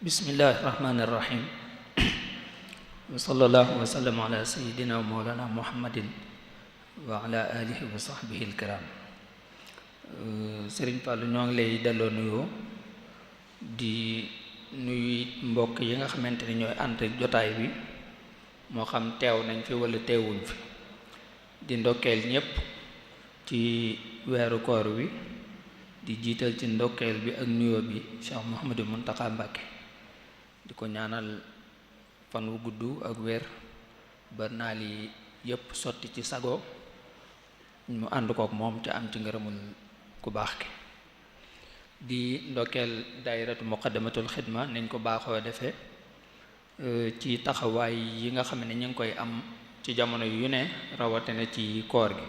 Bismillahi rahmani rahim. Wa sallallahu wa sallam ala sayyidina wa mawlana muhammadin wa ala alihi wa sahbihi alkiram. Sëriñ Fallou ñoo ngi lay delloo nuyoo di nuyu mbokk yi nga xamante ni ñooy ànd jotaay bi moo xam teew nañ fi wala teewuñ fi di ndokkeel ñépp ci weeru koor wi di jiital ci ndokkeel bi ak nuyoo bi Cheikh Mouhamadou Mountakha Mbacké di ko ñaanal fan wu gudd ak wér ba naal yi yépp sotti ci sago mu ànd kook moom te am ci ngërëmul ku baax ki di ndokkeel daayiratu muqaddamatul xidma nañ ko baaxoo defee ci taxawaay yi nga xam ne ñu ngi koy am ci jamono yu ne rawatina ci koor gi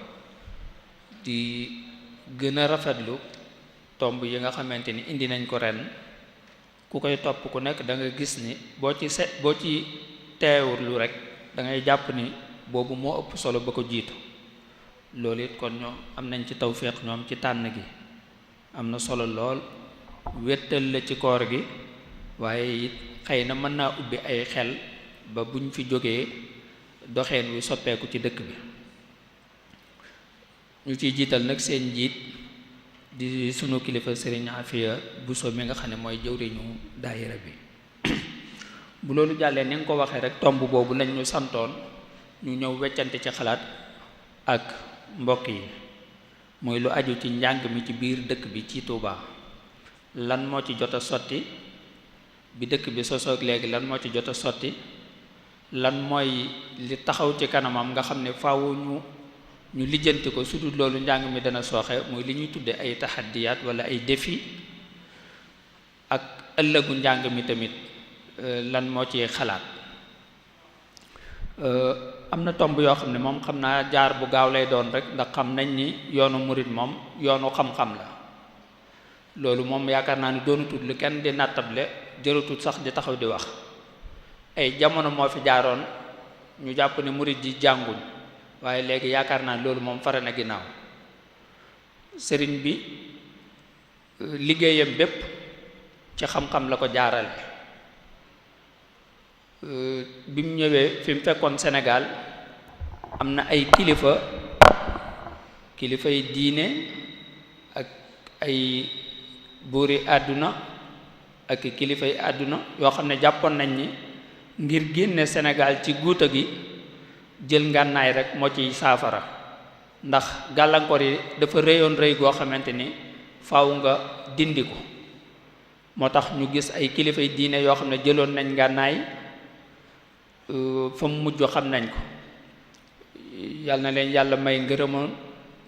di gën a rafetlu tomb yi nga xamante ni indi nañ ko ren ku koy topp ku nekk da nga gis ni boo ci teewlu rek da ngay jàpp ni boobu moo ëpp solo ba ko jiitu loolu it kon ñoom am nañ ci tawféex ñoom ci tànn gi am na solo lool wéttal la ci koor gi waaye it xëy na mën naa ubbi ay xel ba buñ fi jógee doxeen wi soppeeku ci dëkk bi ñu ciy jiital nag seen njiit di sunu kilifa Serigne Afia Bousso mi nga xam ne mooy jëwriñu daayira bi bu loolu jàllee ni nga ko waxee rek tomb boobu lañ ñu santoon ñu ñëw weccante ci xalaat ak mbokk yi mooy lu aju ci njàng mi ci biir dëkk bi ci Touba lan moo ci jot a sotti bi dëkk bi sosoog léegi lan moo ci jot a sotti lan mooy li taxaw ci kanamam nga xam ne faaw ñu lijjanti ko su dul loolu njàng mi dana sooxe mooy li ñuy tudde ay taxaddiyaat wala ay défi ak ëllëgu njàng mi tamit lan moo ci xalaat am na tomb yoo xam ne moom xam naa jaar bu gaaw lay doon rek ndax xam nañ ni yoonu murit moom yoonu xam-xam la loolu moom yaakaar naa ni doonutul lu kenn di nattable jëratul sax di taxaw di wax ay jamono moo fi jaaroon ñu jàpp ne murit ji jànguñ waaye léegi yaakaar naa loolu moom fare na ginnaaw sëriñ bi liggéeyam bépp ci xam-xam la ko jaarale bi mu ñëwee fi mu fekkoon Sénégal am na ay kilifay diine ak ay buuri àdduna ak kilifay àdduna yoo xam ne jàppoon nañ ni ngir génne Sénégal ci guuta gi jël ngànnaay rek moo ciy saafara ndax gàllankoor yi dafa rëyoon rëy goo xamante ni faaw nga dindi ko moo tax ñu gis ay kilifay diine yoo xam ne jëloon nañ ngànnaay fa mu mujj xam nañ ko yal na leen yàlla may ngërëmoon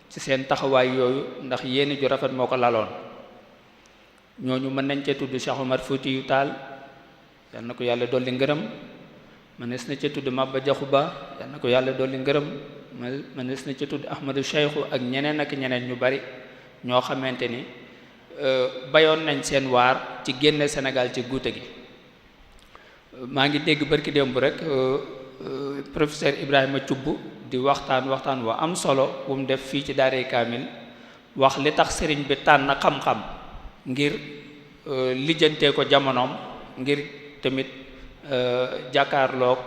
ci seen taxawaay yooyu ndax yéen ju rafet moo ko laloon ñooñu mën nañ cee tudd Cheikh Omar Foutiyou Tall yal na ko yàlla dolli ngërëm mënees na ca tudd Maba Jaxu Ba yal na ko yàlla dolli ngërëm mënees na ca tudd Ahmadou Cheikhou ak ñeneen ak ñeneen ñu bari ñoo xamante ni bayoon nañ seen waar ci génne Sénégal ci guute gi maa ngi dégg barki démb rek professeur Ibrahima Thioub di waxtaan wa am solo bu mu def fii ci daaray kaamil wax li tax sëriñ bi tànn xam-xam ngir lijjantee ko jamonoom ngir tamit jàkkaarloog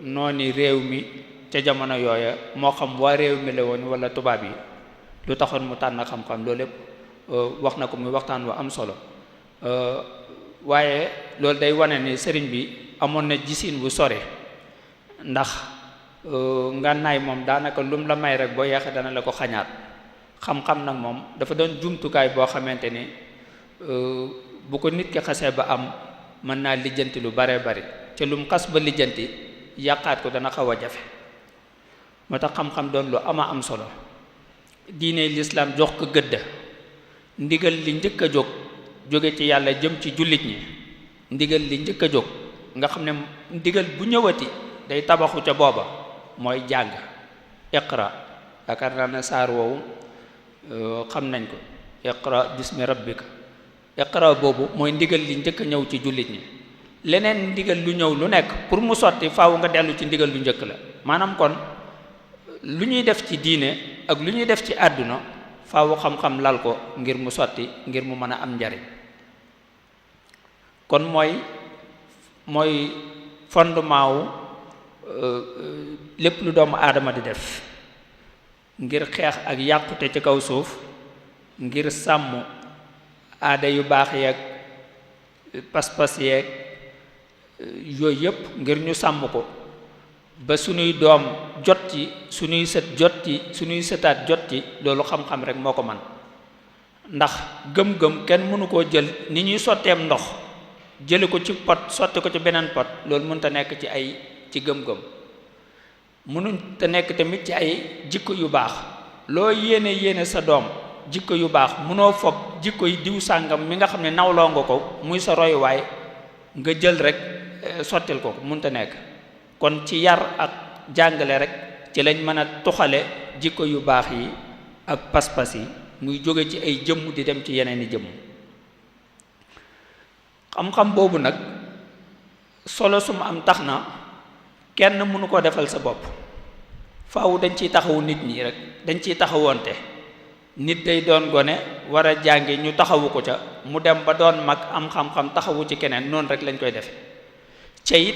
nooni réew mi ca jamono yooya moo xam waa réew mi la woon wala tubaab yi lu taxoon mu tànn xam-xam loolu lépp wax na ko muy waxtaan wa am solo waaye loolu day wane ni sëriñ bi amoon na gisin bu sore ndax ngànnaay moom daanaka lum la may rek boo yeexee dana la ko xañaat xam-xam nag moom dafa doon jumtukaay boo xamante ni bu ko nit ki xasee ba am mën naa lijjanti lu bare bari ca lum xas ba lijjanti yàqaat ko dana xaw a jafe moo tax xam-xam doon lu ama am solo diine lislaam jox ko gëdd ndigal li njëkk a jóge ci yàlla jëm ci jullit ñi ndigal li njëkk a jóg nga xam ne ndigal bu ñëwati day tabaxu ca booba mooy jàng iqra yaakaar naa ne saar woowu xam nañ ko iqra bismi rabbika iqra boobu mooy ndigal li njëkk a ñëw ci jullit ñi leneen ndigal lu ñëw lu nekk pour mu sotti faaw nga dellu ci ndigal lu njëkk la maanaam kon lu ñuy def ci diine ak lu ñuy def ci àdduna faaw xam-xam lal ko ngir mu sotti ngir mu mën a am njariñ kon mooy fondement wu lépp lu doomu aadama di def ngir xeex ak yàqute ci kaw suuf, ngir sàmm aada yu baax yeeg pas-pas yeeg yooyu yépp ngir ñu sàmm ko ba suñuy doom jot ci, suñuy sët jot ci, suñuy sëtaat jot ci. loolu xam-xam rek moo ko man ndax gëm-gëm kenn mënu koo jël ni ñuy sotteem ndox jële ko ci pot sotti ko ci beneen pot, loolu mënut a nekk ci gëm-gëm. mënuñ te nekk tamit ci ay jikko yu baax. loo yéene sa doom jikko yu baax mënoo fob jikko yi diw sàngam mi nga xam ne nawloo nga ko muy sa royuwaay nga jël rek sottil ko mënut a nekk. kon ci yar ak jàngale rek ci lañ mën a tuxale jikko yu baax yi ak pas-pas yi muy jóge ci ay jëmm di dem ci yeneen i jëmm. xam-xam boobu nag solo su mu am tax na kenn mënu ko defal sa bopp, faaw dañ ciy taxawu nit ñi rek, dañ ciy taxawoonte. nit day doon gone war a jàngi ñu taxawu ko ca, mu dem ba doon mag am xam-xam taxawu ci keneen, noonu rek lañ koy defe. ca it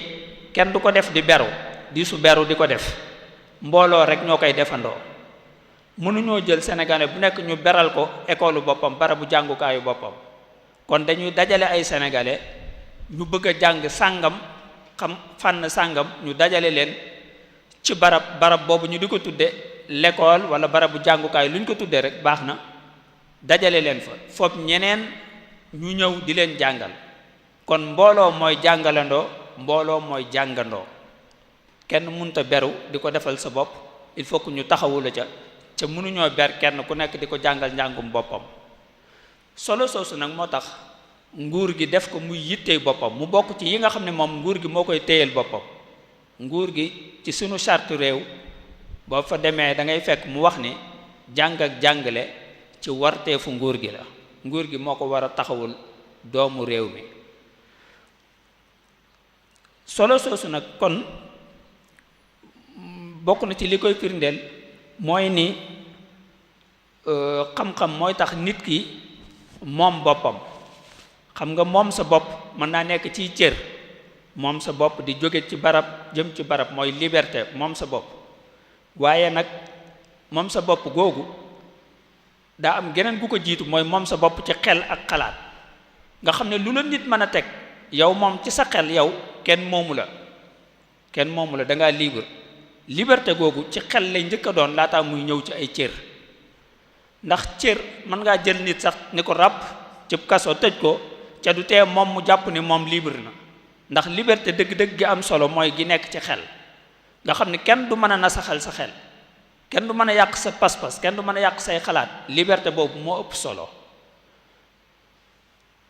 kenn du ko def di beru di su beru di ko def, mbooloo rek ñoo koy defandoo. mënuñoo jël sénégalais bu nekk ñu beral ko école boppam, barabu jàngukaayu boppam. kon dañuy dajale ay sénégalais ñu bëgg a jàng sàngam, xam fànn sàngam, ñu dajale leen ci barab boobu ñu di ko tudde l'école wala barabu jàngukaay lu ñu ko tuddee rek baax na. dajale leen fa foofu ñeneen ñu ñëw di leen jàngal. kon mbooloo mooy jàngalandoo, mbooloo mooy jàngandoo. kenn mënta beru di ko defal sa bopp, il faut que ñu taxawu la ca mënuñoo ber kenn ku nekk di ko jàngal njàngum boppam. solo soosu nag moo tax nguur gi def ko muy yittey boppam, mu bokk ci yi nga xam ne moom nguur gi moo koy téyel boppam. nguur gi ci sunu charte réew boo fa demee da ngay fekk mu wax ni jàng ak jàngale ci warteefu nguur gi la, nguur gi moo ko war a taxawul doomu réew mi. solo soosu nag kon bokk na ci li koy firndeel mooy ni xam-xam mooy tax nit ki moom boppam. xam nga moom sa bopp mën naa nekk ciy cër, moom sa bopp di jóge ci barab jëm ci barab mooy liberté, moom sa bopp. waaye nag moom sa bopp googu daa am geneen gu ko jiitu, mooy moom sa bopp ci xel ak xalaat. nga xam ne lu la nit mën a teg yow moom ci sa xel, yow kenn moomu la da ngaa libre. liberté googu ci xel lay njëkk a doon laataa muy ñëw ci ay cër. ndax cër mën ngaa jël nit sax ni ko ràpp ci kaso tëj ko ca du tee moom mu jàpp ni moom libre na. ndax liberté dëgg-dëgg gi am solo mooy gi nekk ci xel, nga xam ne kenn du mën a nasaxal sa xel, kenn du mën a yàq sa pas-pas, kenn du mën a yàq say xalaat. liberté boobu moo ëpp solo.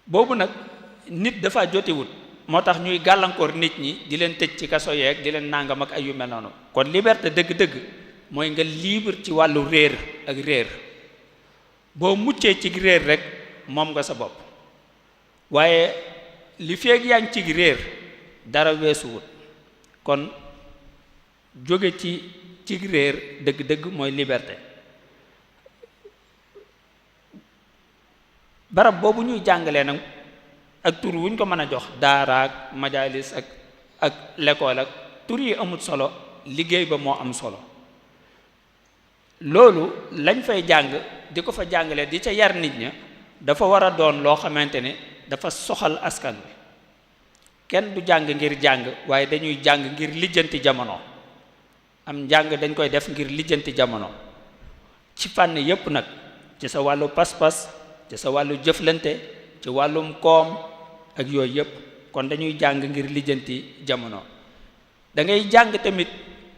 boobu nag nit dafa jotewut, moo tax ñuy gàllankoor nit ñi di leen tëj ci kaso yeeg di leen nangam ak ay yu mel noonu. kon liberté dëgg-dëgg mooy nga libre ci wàllu réer ak réer. boo muccee ci réer rek moom nga sa bopp. waaye li feeg yaa ngi ci réer dara weesuwut. kon jóge ci réer dëgg-dëgg mooy liberté. barab boobu ñuy jàngalee nag ak tur wuñ ko mën a jox, daara ak majalis ak l'école ak tur yi amut solo, liggéey ba moo am solo. loolu lañ fay jàng di ko fa jàngale di ca yar nit ña dafa war a doon loo xamante ne dafa soxal askan wi. kenn du jàng ngir jàng, waaye dañuy jàng ngir lijjanti jamono. am njàng dañ koy def ngir lijjanti jamono ci fànn yépp nag, ci sa wàllu pas-pas, ci sa wàllu jëflante, ci wàllum koom ak yooyu yépp. kon dañuy jàng ngir lijjanti jamono. da ngay jàng tamit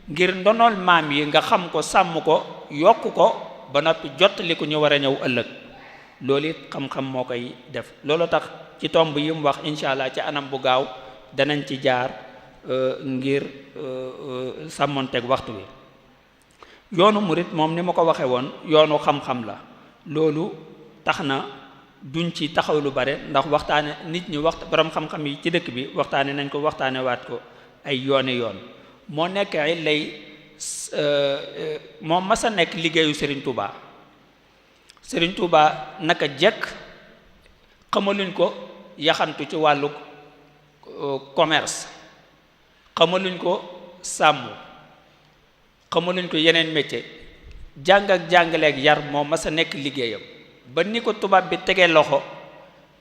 ngir ndonol maam yi nga xam ko, sàmm ko, yokk ko ba noppi jottali ko ñu war a ñëw ëllëg. loolu it xam-xam moo koy def. loolu tax ci tomb yi mu wax incha allah ci anam bu gaaw danañ ci jaar ngir sàmmonteeg waxtu wi. yoonu murit moom ni ma ko waxe woon yoonu xam-xam la. loolu tax na duñ ci taxaw lu bare, ndax waxtaane nit ñi borom xam-xam yi ci dëkk bi waxtaane nañ ko, waxtaane waat ko ay yooni yoon. moo nekk lay moo mas a nekk liggéeyu Serigne Touba. Serigne Touba naka jekk xamaluñ ko yaxantu ci wàllu commerce, xamaluñ ko sàmm, xamaluñ ko yeneen métier. jàng ak jàngaleeg yar moo mas a nekk liggéeyam ba ni ko tubaab bi tegee loxo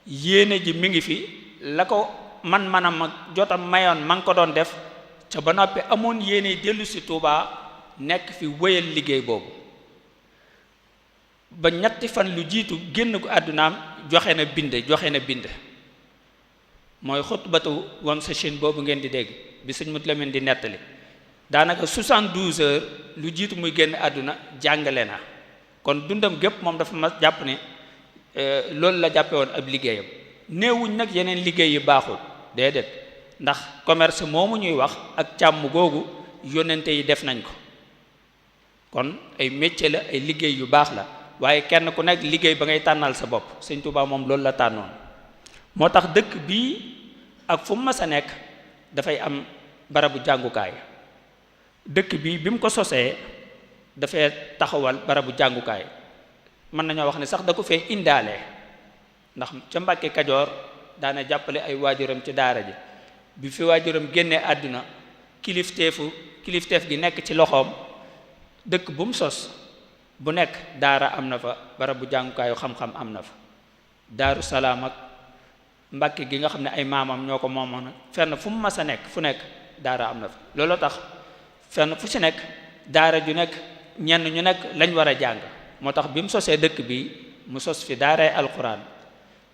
yéene ji mi ngi fi, la ko man-manam ak jotam mayoon ma ngi ko doon def ca ba noppi amoon yéene dellu si Tuubaa nekk fi wéyal liggéey boobu. ba ñetti fan lu jiitu génn ko àddunaam joxe na bind mooy xutbatu wam sa Chine boobu ngeen di dégg bi sëñ Mut Lamin di nettali. daanaka 72 heures lu jiitu muy génn àdduna jàngale na, kon dundam gépp moom dafa ma jàpp ne loolu la jàppe woon ab liggéeyam. néewuñ nag yeneen liggéey yi baaxul, déedéet, ndax commerce moomu ñuy wax ak càmm googu yónnente yi def nañ ko, kon ay métier la, ay liggéey yu baax la, waaye kenn ku nekk liggéey ba ngay tànnal sa bopp. Sëñ Tuubaa moom loolu la tànnoon. moo tax dëkk bii ak fu mu mas a nekk dafay am barabu jàngukaay. dëkk bi bi mu ko sosee dafay taxawal barabu jàngukaay, mën nañoo wax ne sax da ko fee indaale, ndax ca Mbàkke Kajoor daana jàppale ay waajuram ci daara ji. bi fi waajuram génnee àdduna kilifteef gi nekk ci loxoom, dëkk bu mu sos bu nekk daara am na fa, barabu jàngukaayu xam-xam am na fa. Daaru Salaam ak Mbàkke gi nga xam ne ay maamam ñoo ko moomoon, fenn fu mu mas a nekk fu nekk daara am na fa. looloo tax fenn fu ci nekk daara ju nekk ñenn ñu nekk lañ war a jàng. moo tax bi mu sosee dëkk bi mu sos fi daaray alquran,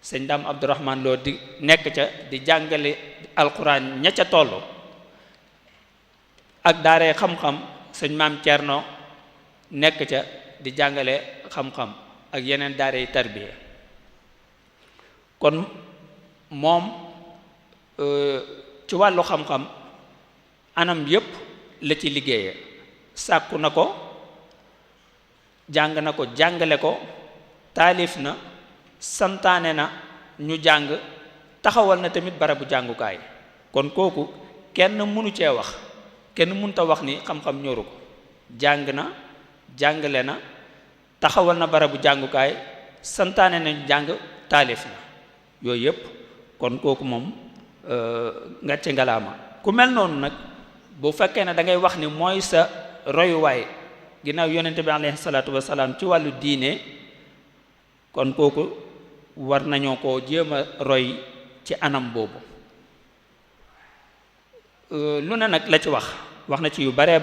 sëñ Daam Abdourahman Lo di nekk ca di jàngale alquran ña ca toll, ak daaray xam-xam sëñ Maam Cerno nekk ca di jàngale xam-xam ak yeneen daaray tarbiya. kon moom ci wàllu xam-xam anam yépp la ci liggéeye, sàkku na ko, jàng na ko, jàngale ko, taalif na, santaane na ñu jàng, taxawal na tamit barabu jàngukaay. kon kooku kenn mënu cee wax, kenn mënuta wax ni xam-xam ñoru ko. jàng na, jàngale na, taxawal na barabu jàngukaay, santaane na ñu jàng, taalif na yooyu yépp. kon kooku moom ngàcce ngalaama. ku mel noonu nag bu fekkee ne da ngay wax ni mooy sa royuwaay ginnaaw yonente bi alayhi salaatu wasalaam ci wàllu diine, kon kooku war nañoo koo jéem a roy ci anam boobu. lu ne nag la ci wax na ci yu bare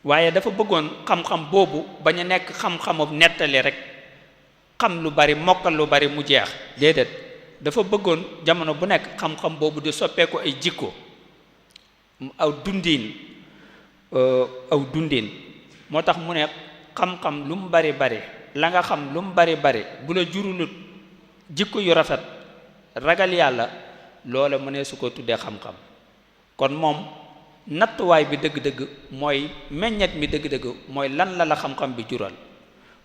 waaye dafa bëggoon xam-xam boobu bañ a nekk xam-xamu nettali rek, xam lu bari mokkal lu bari mu jeex, déedéet. dafa bëggoon jamono bu nekk xam-xam boobu di soppeeku ay jikko, aw dundin. moo tax mu ne xam-xam lu mu bari la nga xam lu mu bari bu la jurulut jikko yu rafet, ragal yàlla, loola mu ne su ko tuddee xam-xam. kon moom nattuwaay bi dëgg-dëgg mooy meññet mi dëgg-dëgg mooy lan la xam-xam bi jural.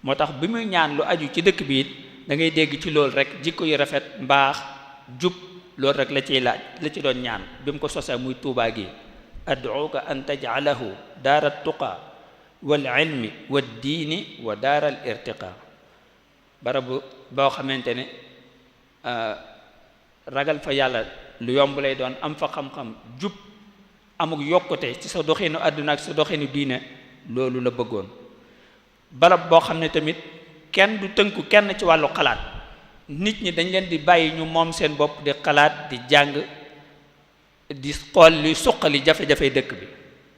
moo tax bi muy ñaan lu aju ci dëkk bi it da ngay dégg ci loolu rek jikko yu rafet, mbaax, jub, loolu rek la ciy laaj, la ci doon ñaan bi mu ko sosee muy Tuubaa gi. ad'uka an taj'alahu daara tuqa wal ilmi wad diini wa daara al irtiqa, barabu boo xamante ne ragal fa yàlla lu yomb lay doon, am fa xam-xam, jub, amuk yokkute ci sa doxinu àdduna ak sa doxinu diine, loolu la bëggoon. barab boo xam ne tamit kenn du tënku kenn ci wàllu xalaat, nit ñi dañ leen di bàyyi ñu moom seen bopp di xalaat, di jàng, di xool luy suqali jafe-jafe dëkk bi.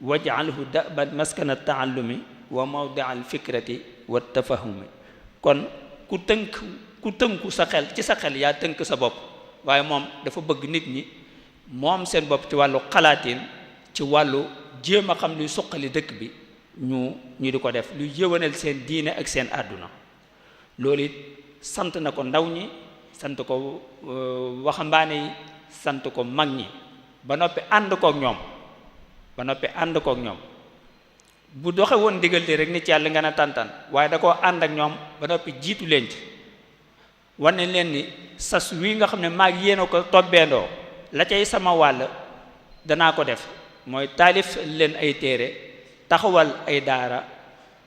waj'alhu da'ban maskana ta'allumi wa mawdi'a al-fikrati wa tafahumi. kon ku tënku sa xel ci sa xel yaa tënk sa bopp, waaye moom dafa bëgg nit ñi moom seen bopp ci wàllu xalaatin, ci wàllu jéem a xam luy suqali dëkk bi, ñu di ko def luy yëwanal seen diine ak seen àdduna. loolu it sant na ko ndaw ñi, sant ko waxambaane yi, sant ko mag ñi, ba noppi ànd kook ñoom bu doxe woon ndigal li rek ni ci yàlla nga na tàntan, waaye da koo ànd ak ñoom ba noppi jiitu leen ci, wane leen ni sas wii nga xam ne maag yéen a ko tobbeendoo, la cay sama wàll danaa ko def, mooy taalif leen ay téere, taxawal ay daara,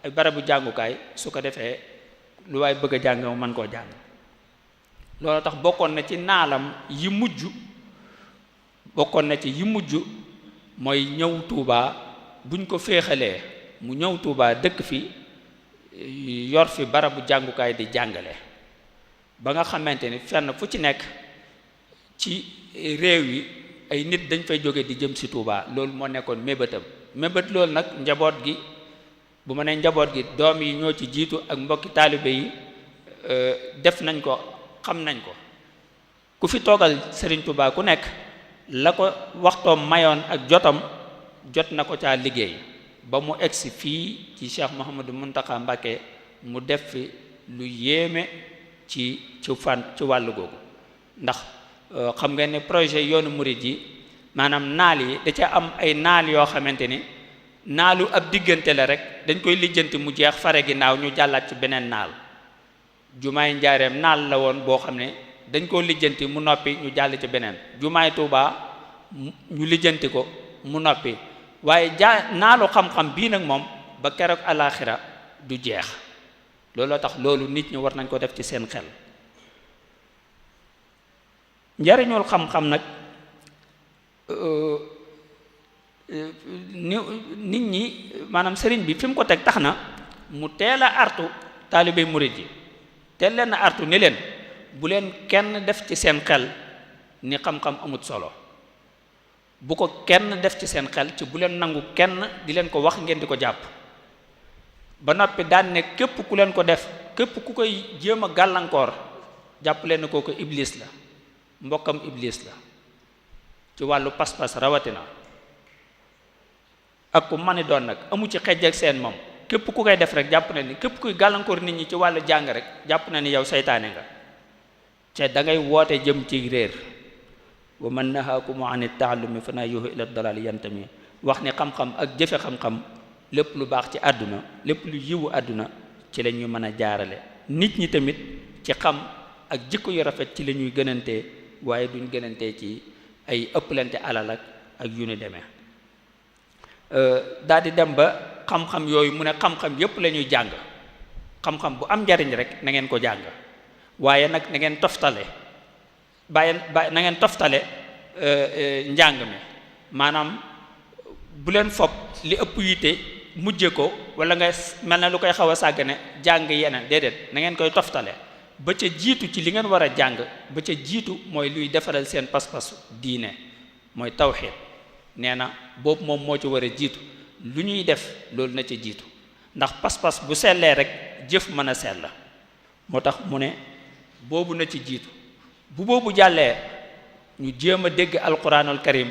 ay barabu jàngukaay, su ko defee lu waay bëgg a jàng mën koo jàng. loolu tax bokkoon na ci naalam yi mujj bokkoon na ci yi mujj mooy ñëw Touba buñ ko féexalee mu ñëw Touba dëkk fi yor fi barabu jàngukaay di jàngale ba nga xamante ni fenn fu ci nekk ci réew yi ay nit dañ fay jóge di jëm si Touba loolu moo nekkoon mébét loolu nag njaboot gi bu ma nee njaboot gi doom yi ñoo ci jiitu ak mbokki taalibe yi def nañ ko xam nañ ko ku fi toogal Serigne Touba ku nekk la ko waxtoom mayoon ak jotam jot na ko caa liggéey ba mu egsi fii ci Cheikh Mouhamadou Mountakha Mbacké mu def fi lu yéeme ci wàllu googu ndax xam ngeen ne projet yoonu murid yi maanaam naal yi da ca am ay naal yoo xamante ni naalu ab diggante la rek dañ koy lijjanti mu jeex fare ginnaaw ñu jàllaat ci beneen naal jumaay Njaareem naal la woon boo xam ne dañ koo lijjanti mu noppi ñu jàll ci beneen jumaay Tuuba ñu lijjanti ko mu noppi waaye naalu xam-xam bii nag moom ba keroog alaaxira du jeex looloo tax loolu nit ñi war nañ ko def ci seen xel njariñul xam-xam nag nit ñi maanaam sëriñ bi fi mu ko teg tax na mu teel a artu taalibe murid yi teel leen a artu ni leen bu leen kenn def ci seen xel ni xam-xam amut solo bu ko kenn def ci seen xel ci bu leen nangu kenn di leen ko wax ngeen di ko jàpp ba noppi daan ne képp ku leen ko def képp ku koy jéem a gàllankoor jàpp leen ne kooku iblis la mbokkam iblis la ci wàllu pas-pas rawatina ak ku mani doon nag amu ci xejj ak seen moom képp ku koy def rek jàpp na ni képp kuy gàllankoor nit ñi ci wàllu jàng rek jàpp na ni yow seytaane nga te da ngay woote jëm ci réer wa man nahaakum an taallumi fa nahyuhu ila dalal yantami wax ni xam-xam ak jëfe xam-xam lépp lu baax ci àdduna lépp lu yiwu àdduna ci la ñuy mën a jaarale nit ñi tamit ci xam ak jikko yu rafet ci la ñuy gënantee waaye duñ gënantee ci ay ëpplante alal ak yu ni demee daal di dem ba xam-xam yooyu mu ne xam-xam yépp la ñuy jàng xam-xam bu am njariñ rek na ngeen ko jàng waaye nag na ngeen toftale na ngeen toftale njàng mi maanaam bu leen fopp li ëpp yitte mujje ko wala nga mel na lu koy xaw a sàggane jàng yeneen déedéet na ngeen koy toftale ba ca jiitu ci li ngeen war a jàng ba ca jiitu mooy luy defaral seen pas-pas diine mooy tawxiid nee na boobu moom moo ci war a jiitu lu ñuy def loolu na ca jiitu ndax pas-pas bu sellee rek jëf mën a sell moo tax mu ne boobu na ci jiitu bu boobu jàllee ñu jéem a dégg alquranul karim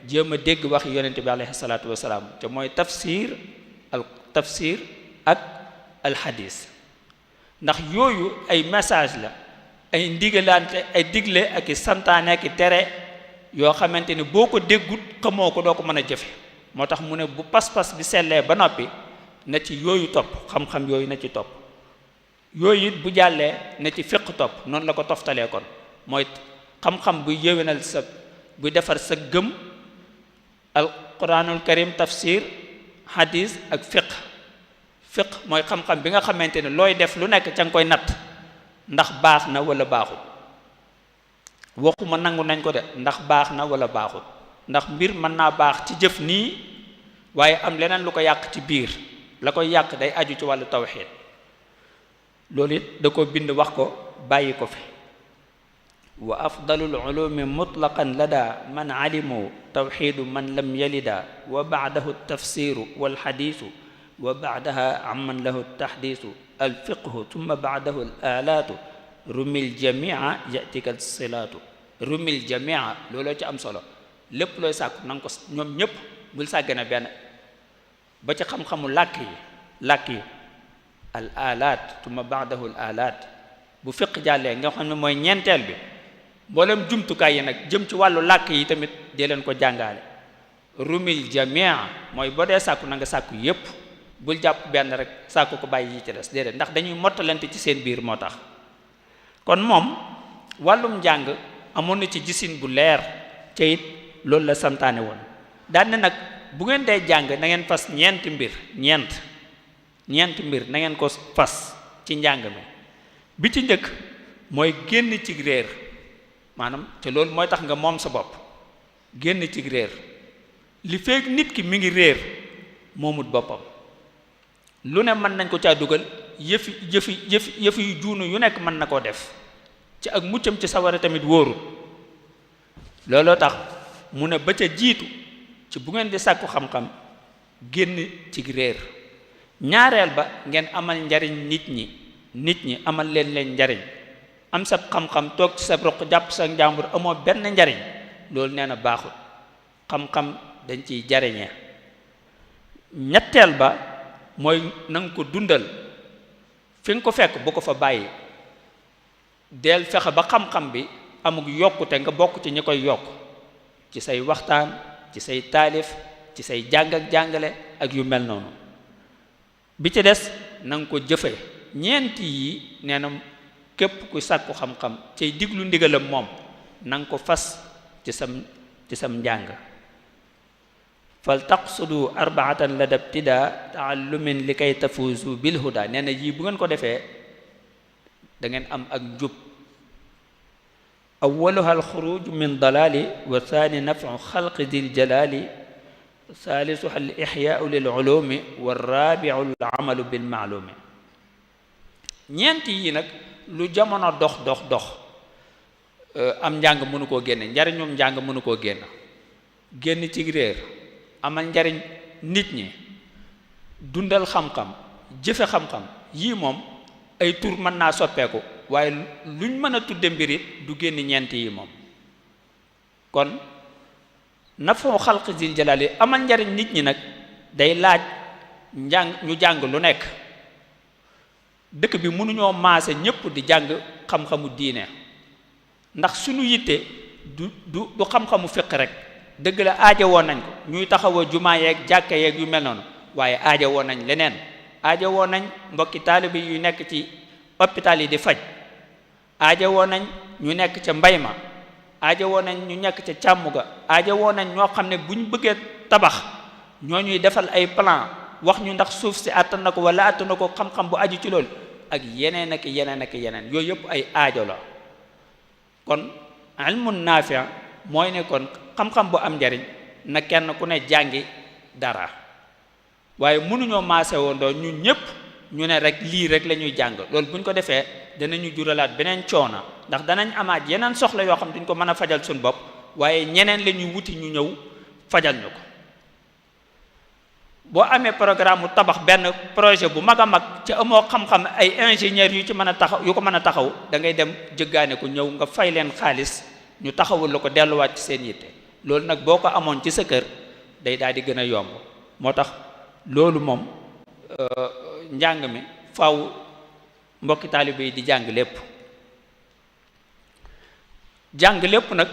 jéem a dégg wax yonente bi alayhi salaatu wasalaam te mooy tafsir ak alxadis ndax yooyu ay message la ay ndigalante ay digle ak i santaane ak i tere yoo xamante ni boo ko déggut xamoo ko doo ko mën a jëfe moo tax mu ne bu pas-pas bi sellee ba noppi na ci yooyu topp xam-xam yooyu na ci topp yooyu it bu jàllee na ci fiq topp noonu la ko toftalee kon mooy xam-xam buy yéwénal sa buy defar sa gëm alquranul karim tafsir hadis ak fiq mooy xam-xam bi nga xamante ne looy def lu nekk ca nga koy natt ndax baax na wala baaxul waxuma nangu nañ ko de ndax baax na wala baaxul ndax mbir mën naa baax ci jëf nii waaye am leneen lu ko yàq ci biir la koy yàq day aju ci wàllu tawxiid loolu it da ko bind wax ko bàyyi ko fi wa afdalul ulumi mutlaqan lada man alimu tawxiidu man lam yalida wa baadahu tafsiru walxadiisu wa baadaha amman lahu taxdiisu alfiqhu tumma baadahu alaalaatu rumil jamia yatika silaatu rumil jamia looloo ci am solo lépp looy sàkku na nga ko ñoom ñépp bul sàggane benn ba ci xam-xamu làkk yi al alaat tumma baadahu al alaat bu fiq jàllee nga xam ne mooy ñeenteel bi mboolem jumtukaay yi nag jëm ci wàllu làkk yi tamit dee leen ko jàngaale rumil jamia mooy boo dee sàkku na nga sàkku yépp bul jàpp benn rek sàkku ko bàyyi yi ci des déedéet ndax dañuy mottalante ci seen biir moo tax kon moom wàllum njàng amoon na ci gisin bu leer ca it loolu la santaane woon daan ne nag bu ngeen dee jàng na ngeen fas ñeenti mbir na ngeen ko fas ci njàng mi bi ci njëkk mooy génn ci réer maanaam te loolu mooy tax nga moom sa bopp génn ci réer. li feek nit ki mi ngi réer moomut boppam lu ne mën nañ ko caa dugal yëfi yu juunu yu nekk mën na koo def ci ak muccam ci sawara tamit wóorul. looloo tax mu ne ba ca jiitu ci bu ngeen di sàkku xam-xam génn ci réer. ñaareel ba ngeen amal njariñ nit ñi amal leen njariñ. am sa xam-xam toog ci sa roq jàpp sa njàmbur amoo benn njariñ loolu nee na baaxul. xam-xam dañ ciy jariñee. ñetteel ba mooy nanga ko dundal fi nga ko fekk bu ko fa bàyyi del fexe ba xam-xam bi amuk yokkute nga bokk ci ñi koy yokk ci say waxtaan ci say taalif ci say jàng ak jàngale ak yu mel noonu. bi ci des nanga ko jëfe. ñeenti yi nee na képp ku sàkku xam-xam cay diglu ndigalam moom nanga ko fas ci sam njàng. fal taqsudu arbaatan lada ibtida taallumin li kay tafuzu bil huda. nee na yii bu ngeen ko defee da ngeen am ak njub. awwaluha alxuruj min dalali wa thani nafu xalqi dil jalali salisuha al ixyaau lil ulumi wa rabiu al amalu bil maalumi. ñeenti yi nag lu jamono dox am njàng mënu koo génne. njariñum njàng mënu koo génn ci réer. amal njariñ nit ñi dundal xam-xam jëfe xam-xam yii moom ay tur mën naa soppeeku waaye luñ mën a tudde mbir it du génn ñeent yi moom. kon nafoo xalq zil jalali amal njariñ nit ñi nag day laaj ñu jàng lu nekk. dëkk bi mënuñoo maase ñépp di jàng xam-xamu diine ndax suñu yitte du xam-xamu fiq rek. dëgg la aaja woon nañ ko ñuy taxawa jumaa yeeg jàkka yeeg yu mel noonu waaye aaja woon nañ leneen. aaja woon nañ mbokki taalibe yu nekk ci hôpital yi di faj. aaja woon nañ ñu nekk ca mbay ma. aaja woon nañ ñu nekk ca càmm ga. aaja woon nañ ñoo xam ne buñ bëggee tabax ñoo ñuy defal ay plan wax ñu ndax suuf si àttan na ko wala àttan na ko xam-xam bu aju ci loolu ak yeneen ak yeneen yooyu yëpp ay aajo la. kon ilmun naafi mooy ne kon xam-xam bu am njariñ na kenn ku ne jàngi dara waaye mënuñoo maase woondoo ñun ñëpp ñu ne rek lii rek la ñuy jàng. loolu bu ñu ko defee danañu juralaat beneen coona ndax danañ amaat yeneen soxla yoo xam duñ ko mën a fajal suñu bopp waaye ñeneen la ñuy wuti ñu ñëw fajal ñu ko. boo amee programme mu tabax benn projet bu mag a mag ci amoo xam-xam ay ingénieurs yu ci mën a taxaw yu ko mën a taxaw da ngay dem jëggaane ko ñëw nga fay leen xaalis ñu taxawul la ko delluwaat ci seen yitte. loolu nag boo ko amoon ci sa kër day daal di gën a yomb. moo tax loolu moom njàng mi faaw mbokki taalibe yi di jàng lépp. jàng lépp nag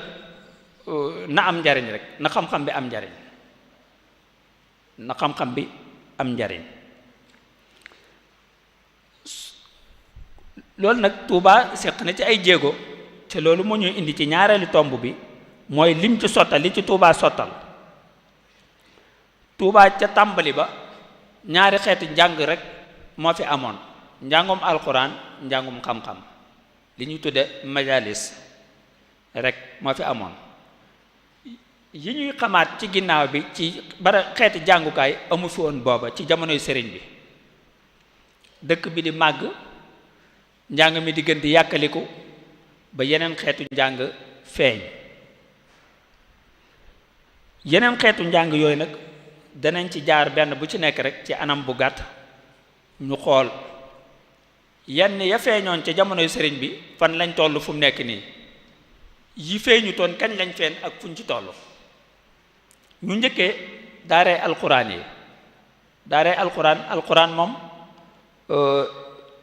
na am njariñ rek na xam-xam bi am njariñ na xam-xam bi am njariñ. loolu nag Tuuba seq na ci ay jéego te loolu moo ñuy indi ci ñaareelu tomb bi mooy lim ci sottal li ci Tuuba sottal. Tuuba ca tàmbali ba ñaari xeeti njàng rek moo fi amoon njàngum alxuraan njàngum xam-xam li ñuy tudde majalis rek moo fi amoon. yi ñuy xamaat ci ginnaaw bi ci bara xeeti jàngukaay amu fi woon booba ci jamonoy sëriñ bi. dëkk bi di màgg njàng mi di gën di yàkkaliku ba yeneen xeetu njàng feeñ. yeneen xeetu njàng yooyu nag danañ ci jaar benn bu ci nekk rek ci anam bu gàtt ñu xool yenn ya feeñoon ca jamonoy sëriñ bi fan lañ toll fu mu nekk nii yi feeñu toon kañ lañ feeñ ak fuñ ci toll. ñu njëkkee daaree alquran yi. daaree alquran moom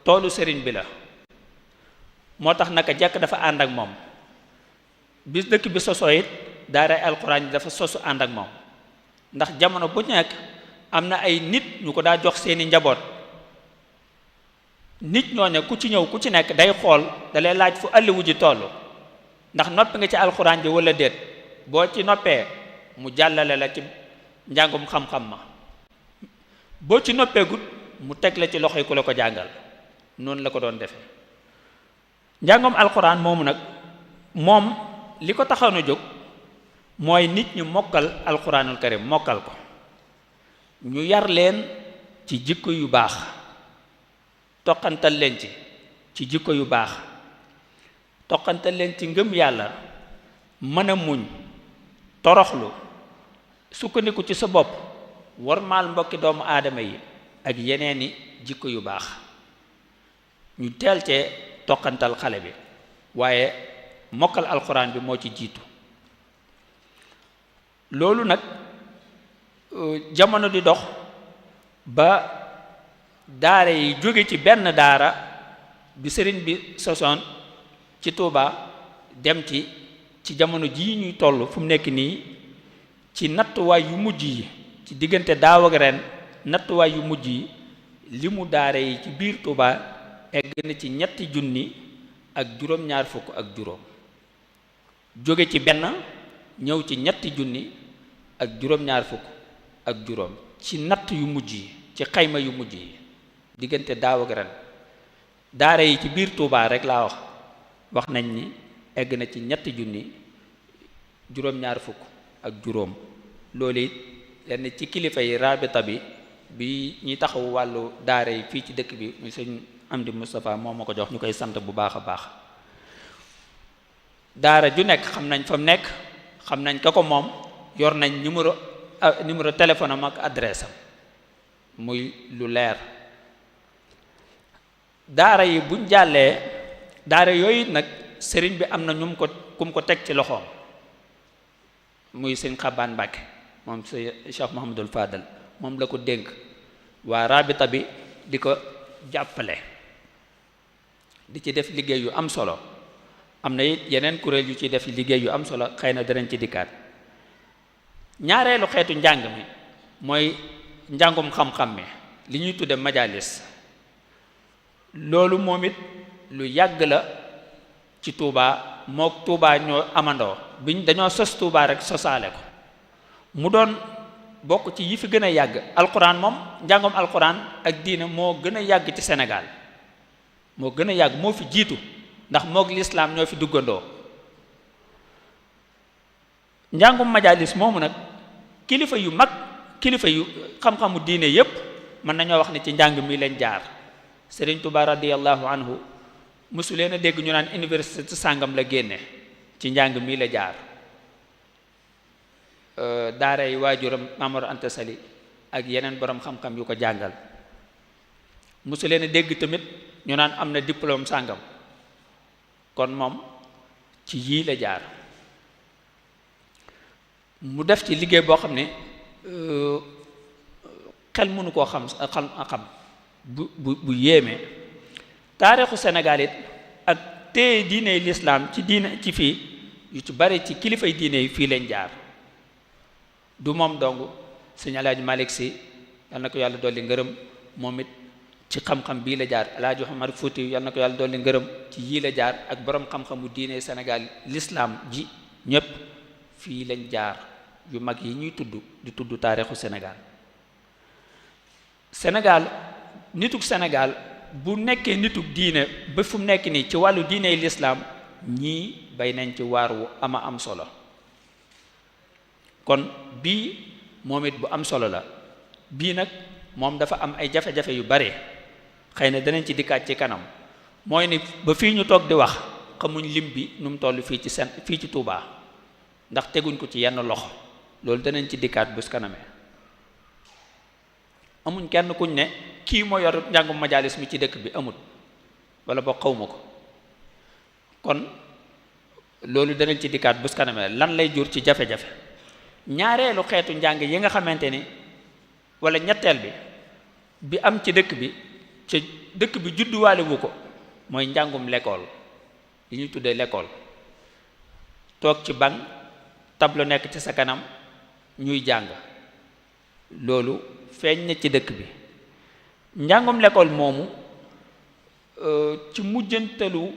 toolu sëriñ bi la moo tax naka jekk dafa ànd ak moom. bis dëkk bi sosoo it daaree alquran yi dafa sosu ànd ak moom ndax jamono bu nekk am na ay nit ñu ko daa jox seeni njaboot. nit ñooñu ku ci ñëw ku ci nekk day xool dalay laaj fu àlliwu ji toll ndax noppi nga ci alxuraan ji wala déet. boo ci noppee mu jàllale la ci njàngum xam-xam ma boo ci noppeegut mu teg la ci loxo yi ku la ko jàngal. noonu la ko doon defee. njàngum alxuraan moomu nag moom li ko taxoon a jóg mooy nit ñu mokkal alquranul karim mokkal ko ñu yar leen ci jikko yu baax toqantal leen ci jikko yu baax toqantal leen ci ngëm yàlla mën a muñ toroxlu sukkandiku ci sa bopp warmaal mbokki doomu aadama yi ak yeneeni jikko yu baax ñu teel cee toqantal xale bi waaye mokkal alxuraan bi moo ci jiitu loolu nag jamono di dox ba daara yi jóge ci benn daara bi sëriñ bi sosoon ci Touba dem ci jamono jii ñuy toll fu mu nekk nii ci nattuwaay yu mujj yi ci diggante daaw ak ren nattuwaay yu mujj yi li mu daara yi ci biir Touba egg na ci 3,000 ak juróom-ñaar fukk ak juróom jóge ci benn ñëw ci 3,000 ak juróom-ñaar fukk ak juróom ci natt yu mujj yi ci xayma yu mujj yi diggante daaw ak ren daara yi ci biir Touba rek laa wax nañ ni egg na ci 3,000 juróom-ñaar fukk ak juróom loolu it lenn ci kilifa yi rabita bi ñuy taxawu wàllu daara yi fii ci dëkk bi muy sëñ Amdi Moustapha moo ma ko jox ñu koy sant bu baax a baax daara ju nekk xam nañ fa mu nekk xam nañ ka ko moom yor nañ numéro téléphone am ak adresse am muy lu leer daara yi buñ jàllee daara yooyu nag sëriñ bi am na kum ko teg ci loxoom muy sëñ Xabaan Mbàkke moom Cheikh Mouhamadul Fadal moom la ko dénk waa rabita bi di ko jàppale di ci def liggéey yu am solo am na it yeneen kuréel yu ci def liggéey yu am solo xëy na danañ ci dikkaat ñaareelu xeetu njàng mi mooy njàngum xam-xam mi li ñuy tudde majalis loolu moom it lu yàgg la ci Touba mook Touba ñoo amandoo dañoo sos Touba rek sosaale ko mu doon bokk ci yi fi gën a yàgg alquran moom njàngum alquran ak diine moo gën a yàgg ci Sénégal moo gën a yàgg moo fi jiitu ndax mook lislaam ñoo fi duggandoo njàngum majalis moomu nag kilifa yu mag kilifa yu xam-xamu diine yépp mën nañoo wax ne ci njàng mi leen jaar Sëriñ Tuubaa radiyallahu anhu mosu leen a dégg ñu naan université sàngam la génne ci njàng mi la jaar daara yi waajuram Maamor Anta Sali ak yeneen borom xam-xam yu ko jàngal mosu leen a dégg tamit ñu naan am na diplôme sàngam kon moom ci yii la jaar mu def ci liggéey boo xam ne xel mënu koo xam bu yéeme taarixu Sénégal it ak téye diine lislaam ci diine ci fii yu ci bari ci kilifay diine yi fii leen jaar du moom dong sëñ Alaaji Malick Si yal na ko yàlla dolli ngërëm moom it ci xam-xam bii la jaar Alaaji Omar Fuuti yal na ko yàlla dolli ngërëm ci yii la jaar ak borom xam-xamu diine Sénégal lislaam ji ñépp fii lañ jaar yu mag yi ñuy di tudd taarixu Sénégal nituk Sénégal bu nekkee nituk diine ba fu mu nekk nii ci wàllu diine lislaam ñii bay nañ ci waar wu ama am solo kon bii moom it bu am solo la bii nag moom dafa am ay jafe-jafe yu bare xëy na danañ ci dikkaat ci kanam mooy ni ba fii ñu toog di wax xamuñ lim bi nu mu toll fii ci Touba ndax teguñ ko ci yenn loxo loolu danañ ci dikkaat bu kanamee amuñ kenn kuñ ne kii moo yor njàngum majalis mi ci dëkk bi amut wala boo xawma ko kon loolu danañ ci dikkaat bu kanamee lan lay jur ci jafe-jafe ñaareelu xeetu njàng yi nga xamante ni wala ñetteel bi am ci dëkk bi ci dëkk bi judduwaale wu ko mooy njàngum l'école li ñuy tuddee l'école toog ci banc tableau nekk ci sa kanam ñuy jàng loolu feeñ na ci dëkk bi njàngum l'école moomu ci mujjantalu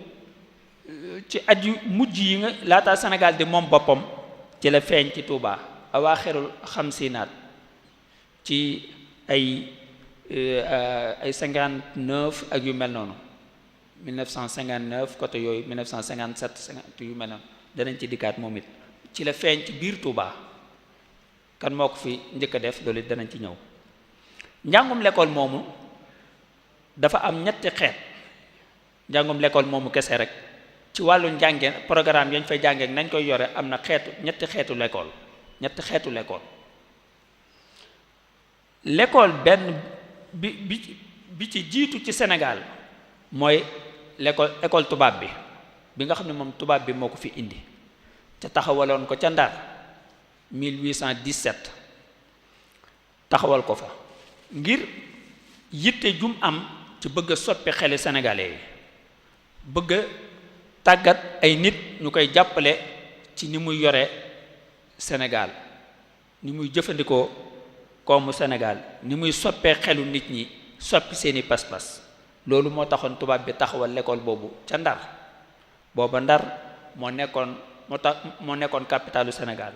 ci at yu mujj yi nga laata Sénégal di moom boppam ci la feeñ ci Touba awaaxirul xamsinaat ci ay 59 ak yu mel noonu 1959 côté yooyu 1957 50 yu mel noonu danañ ci dikkaat moom it ci la feeñ ci biir Touba kan moo ko fi njëkk a def loolu danañ ci ñëw. njàngum l'école moomu dafa am ñetti xeet. njàngum l'école moomu kese rek ci wàllu njàngeen programme yañ fay jàngee nañ koy yore am na ñetti xeetu l'école. l'école benn bi ci jiitu ci Sénégal mooy école tubaab bi nga xam ne moom tubaab bi moo ko fi indi ca taxawaloon ko ca Ndar 1817 taxawal ko fa ngir yitte jum am ci bëgg a soppi xeli sénégalais yi bëgg a tàggat ay nit ñu koy jàppale ci ni muy yore Sénégal ni muy jëfandikoo koomu Sénégal ni muy soppee xelu nit ñi soppi seeni pas-pas loolu moo taxoon tubaab bi taxawal l'école boobu ca Ndar booba Ndar moo nekkoon capitalu Sénégal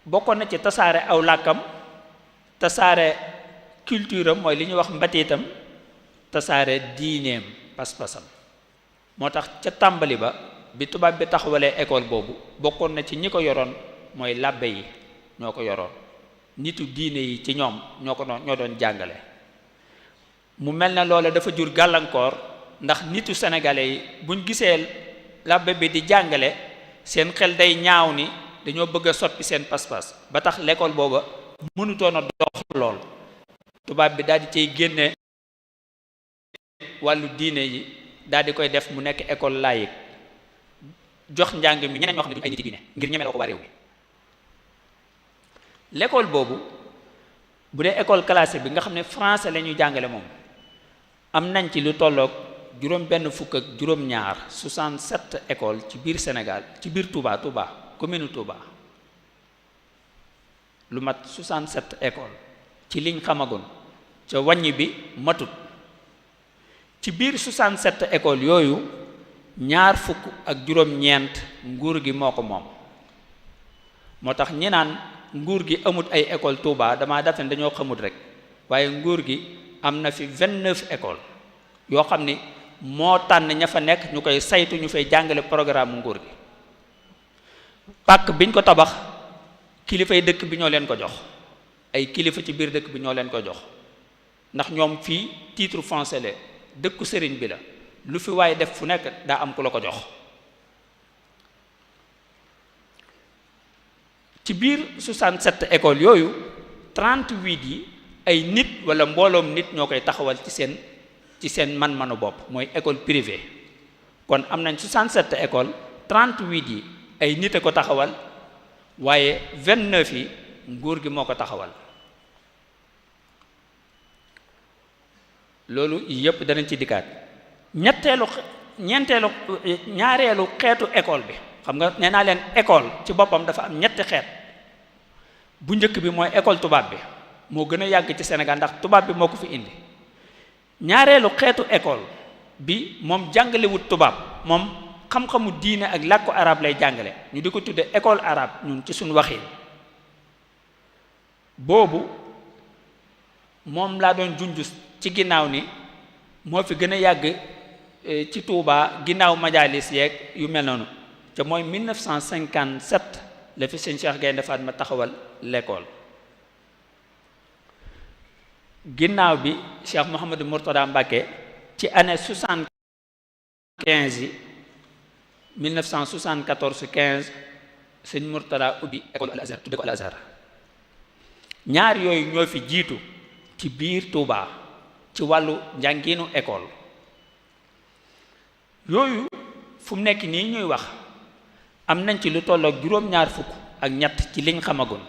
bokkoon na ci tasaare aw làkkam tasaare culture am mooy li ñuy wax mbatiitam tasaare diineem pas-pasam moo tax ca tàmbali ba bi tubaab bi taxawalee école boobu bokkoon na ci ñi ko yoroon mooy làbbe yi ñoo ko yoroon nitu diine yi ci ñoom ñoo doon jàngale mu mel ne loola dafa jur gàllankoor ndax nitu sénégalais yi buñ gisee làbbe bi di jàngale seen xel day ñaaw ni dañoo bëgg a soppi seen pas-pas ba tax l'école booba mënutoon a dox lool tubaab bi daal di cay génne wàllu diine yi daal di koy def mu nekk école laïque jox njàng mi ñeneen ñoo xam ne duñu ay nit diine ngir ñemeloo ko waa réew mi l'école boobu bu dee école classique bi nga xam ne français la ñuy jàngale moom am nañ ci lu tolloog juróom-ñaar 67 écoles ci biir Sénégal ci biir Touba commune Touba lu mat 67 écoles ci liñ xamagoon ca wàññi bi matut ci biir 67 écoles yooyu ñaar fukk ak juróom-ñeent nguur gi moo ko moom moo tax ñi naan nguur gi amut ay école Touba damaa defe ne dañoo xamut rek waaye nguur gi am na fi 29 écoles yoo xam ni moo tànn ña fa nekk ñu koy saytu ñu fay jàngale programme nguur gi pàkk biñ ko tabax kilifay dëkk bi ñoo leen ko jox ay kilifa ci biir dëkk bi ñoo leen ko jox ndax ñoom fii titre foncier la dëkku sëriñ bi la lu fi waaye def fu nekk daa am ku la ko jox ci biir 67 écoles yooyu 38 yi ay nit wala mbooloom nit ñoo koy taxawal ci seen man-manu bopp mooy école privée kon am nañ 67 écoles 38 yi ay nit a ko taxawal waaye 29 yi nguur gi moo ko taxawal loolu yépp danañ ci dikkaat ñaareelu xeetu école bi xam nga nee naa leen école ci boppam dafa am ñetti xeet bu njëkk bi mooy école tubaab bi moo gën a yàgg ci Sénégal ndax tubaab bi moo ko fi indi ñaareelu xeetu école bi moom jàngalewut tubaab moom xam-xamu diine ak làkku arab lay jàngale ñu di ko tudde école arabe ñun ci suñu waxin boobu moom laa doon junjus ci ginnaaw ni moo fi gën a yàgg ci Touba ginnaaw majalis yeeg yu mel noonu te mooy 1957 la fi sëñ Cheikh Gaynde Fatma taxawal l'école ginnaaw bi Cheikh Mouhamadou Mourtada Mbacké ci année 75 yi 1974 15 sëñ Mourtada ubbi école Al Azhar tudde ko Al Azhar ñaar yooyu ñoo fi jiitu ci biir Touba ci wàllu njànginu école yooyu fu mu nekk nii ñuy wax am nañ ci lu tolloog juróom-ñaar fukk ak ñett ci liñ xamagoon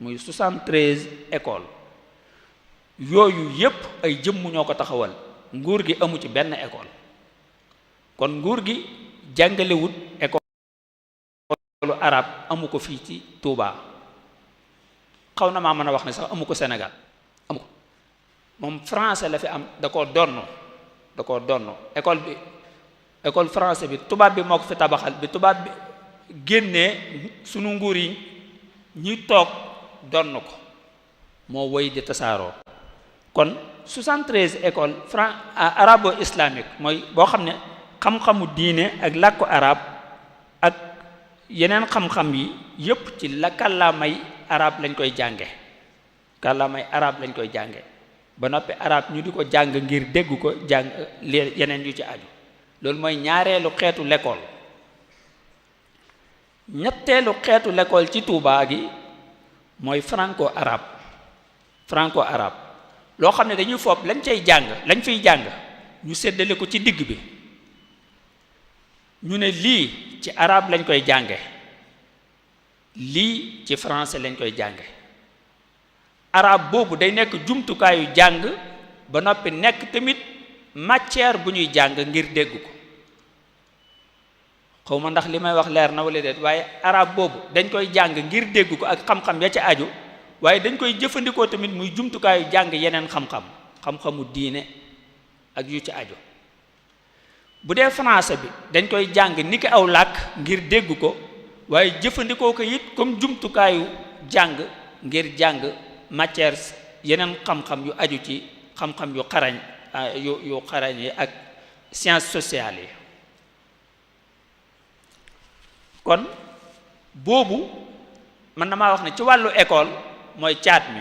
muy 73 écoles yooyu yépp ay jëmm ñoo ko taxawal nguur gi amu ci benn école kon nguur gi jàngalewut école arabe amu ko fii ci Touba xaw na maa mën a wax ne sax amu ko Sénégal amu ko moom français la fi am da koo donn école français bi tubaab bi moo ko fi tabaxal bi tubaab bi génnee sunu nguur yi ñuy toog donn ko moo woy di tasaaroo kon 73 écoles arabo islamique mooy boo xam ne xam-xamu diine ak làkku arab ak yeneen xam-xam yi yépp ci la kàllaamay arab lañ koy jànge kàllaamay arab lañ koy jànge ba noppi arab ñu di ko jàng ngir dégg ko jàng yeneen yu ci aju loolu mooy ñaareelu xeetu l'école. ñetteelu xeetu l'école ci Touba gi mooy franco arabe loo xam ne dañuy fopp lañ fiy jàng ñu séddale ko ci digg bi ñu ne lii ci arabe lañ koy jànge lii ci français lañ koy jànge arabe boobu day nekk jumtukaayu jàng ba noppi nekk tamit matière bu ñuy jàng ngir dégg ko xaw ma ndax li may wax leer na wala déet waaye arabe boobu dañ koy jàng ngir dégg ko ak xam-xam ya ca aju waaye dañ koy jëfandikoo tamit muy jumtukaayu jàng yeneen xam-xamu diine ak yu ci aju bu dee français bi dañ koy jàng ni ki aw làkk ngir dégg ko waaye jëfandikoo ko it comme jumtukaayu jàng ngir jàng matière yeneen xam-xam yu aju ci xam-xam yu xarañ yi ak sciences sociales yi kon boobu man damaa wax ne ci wàllu école mooy caat mi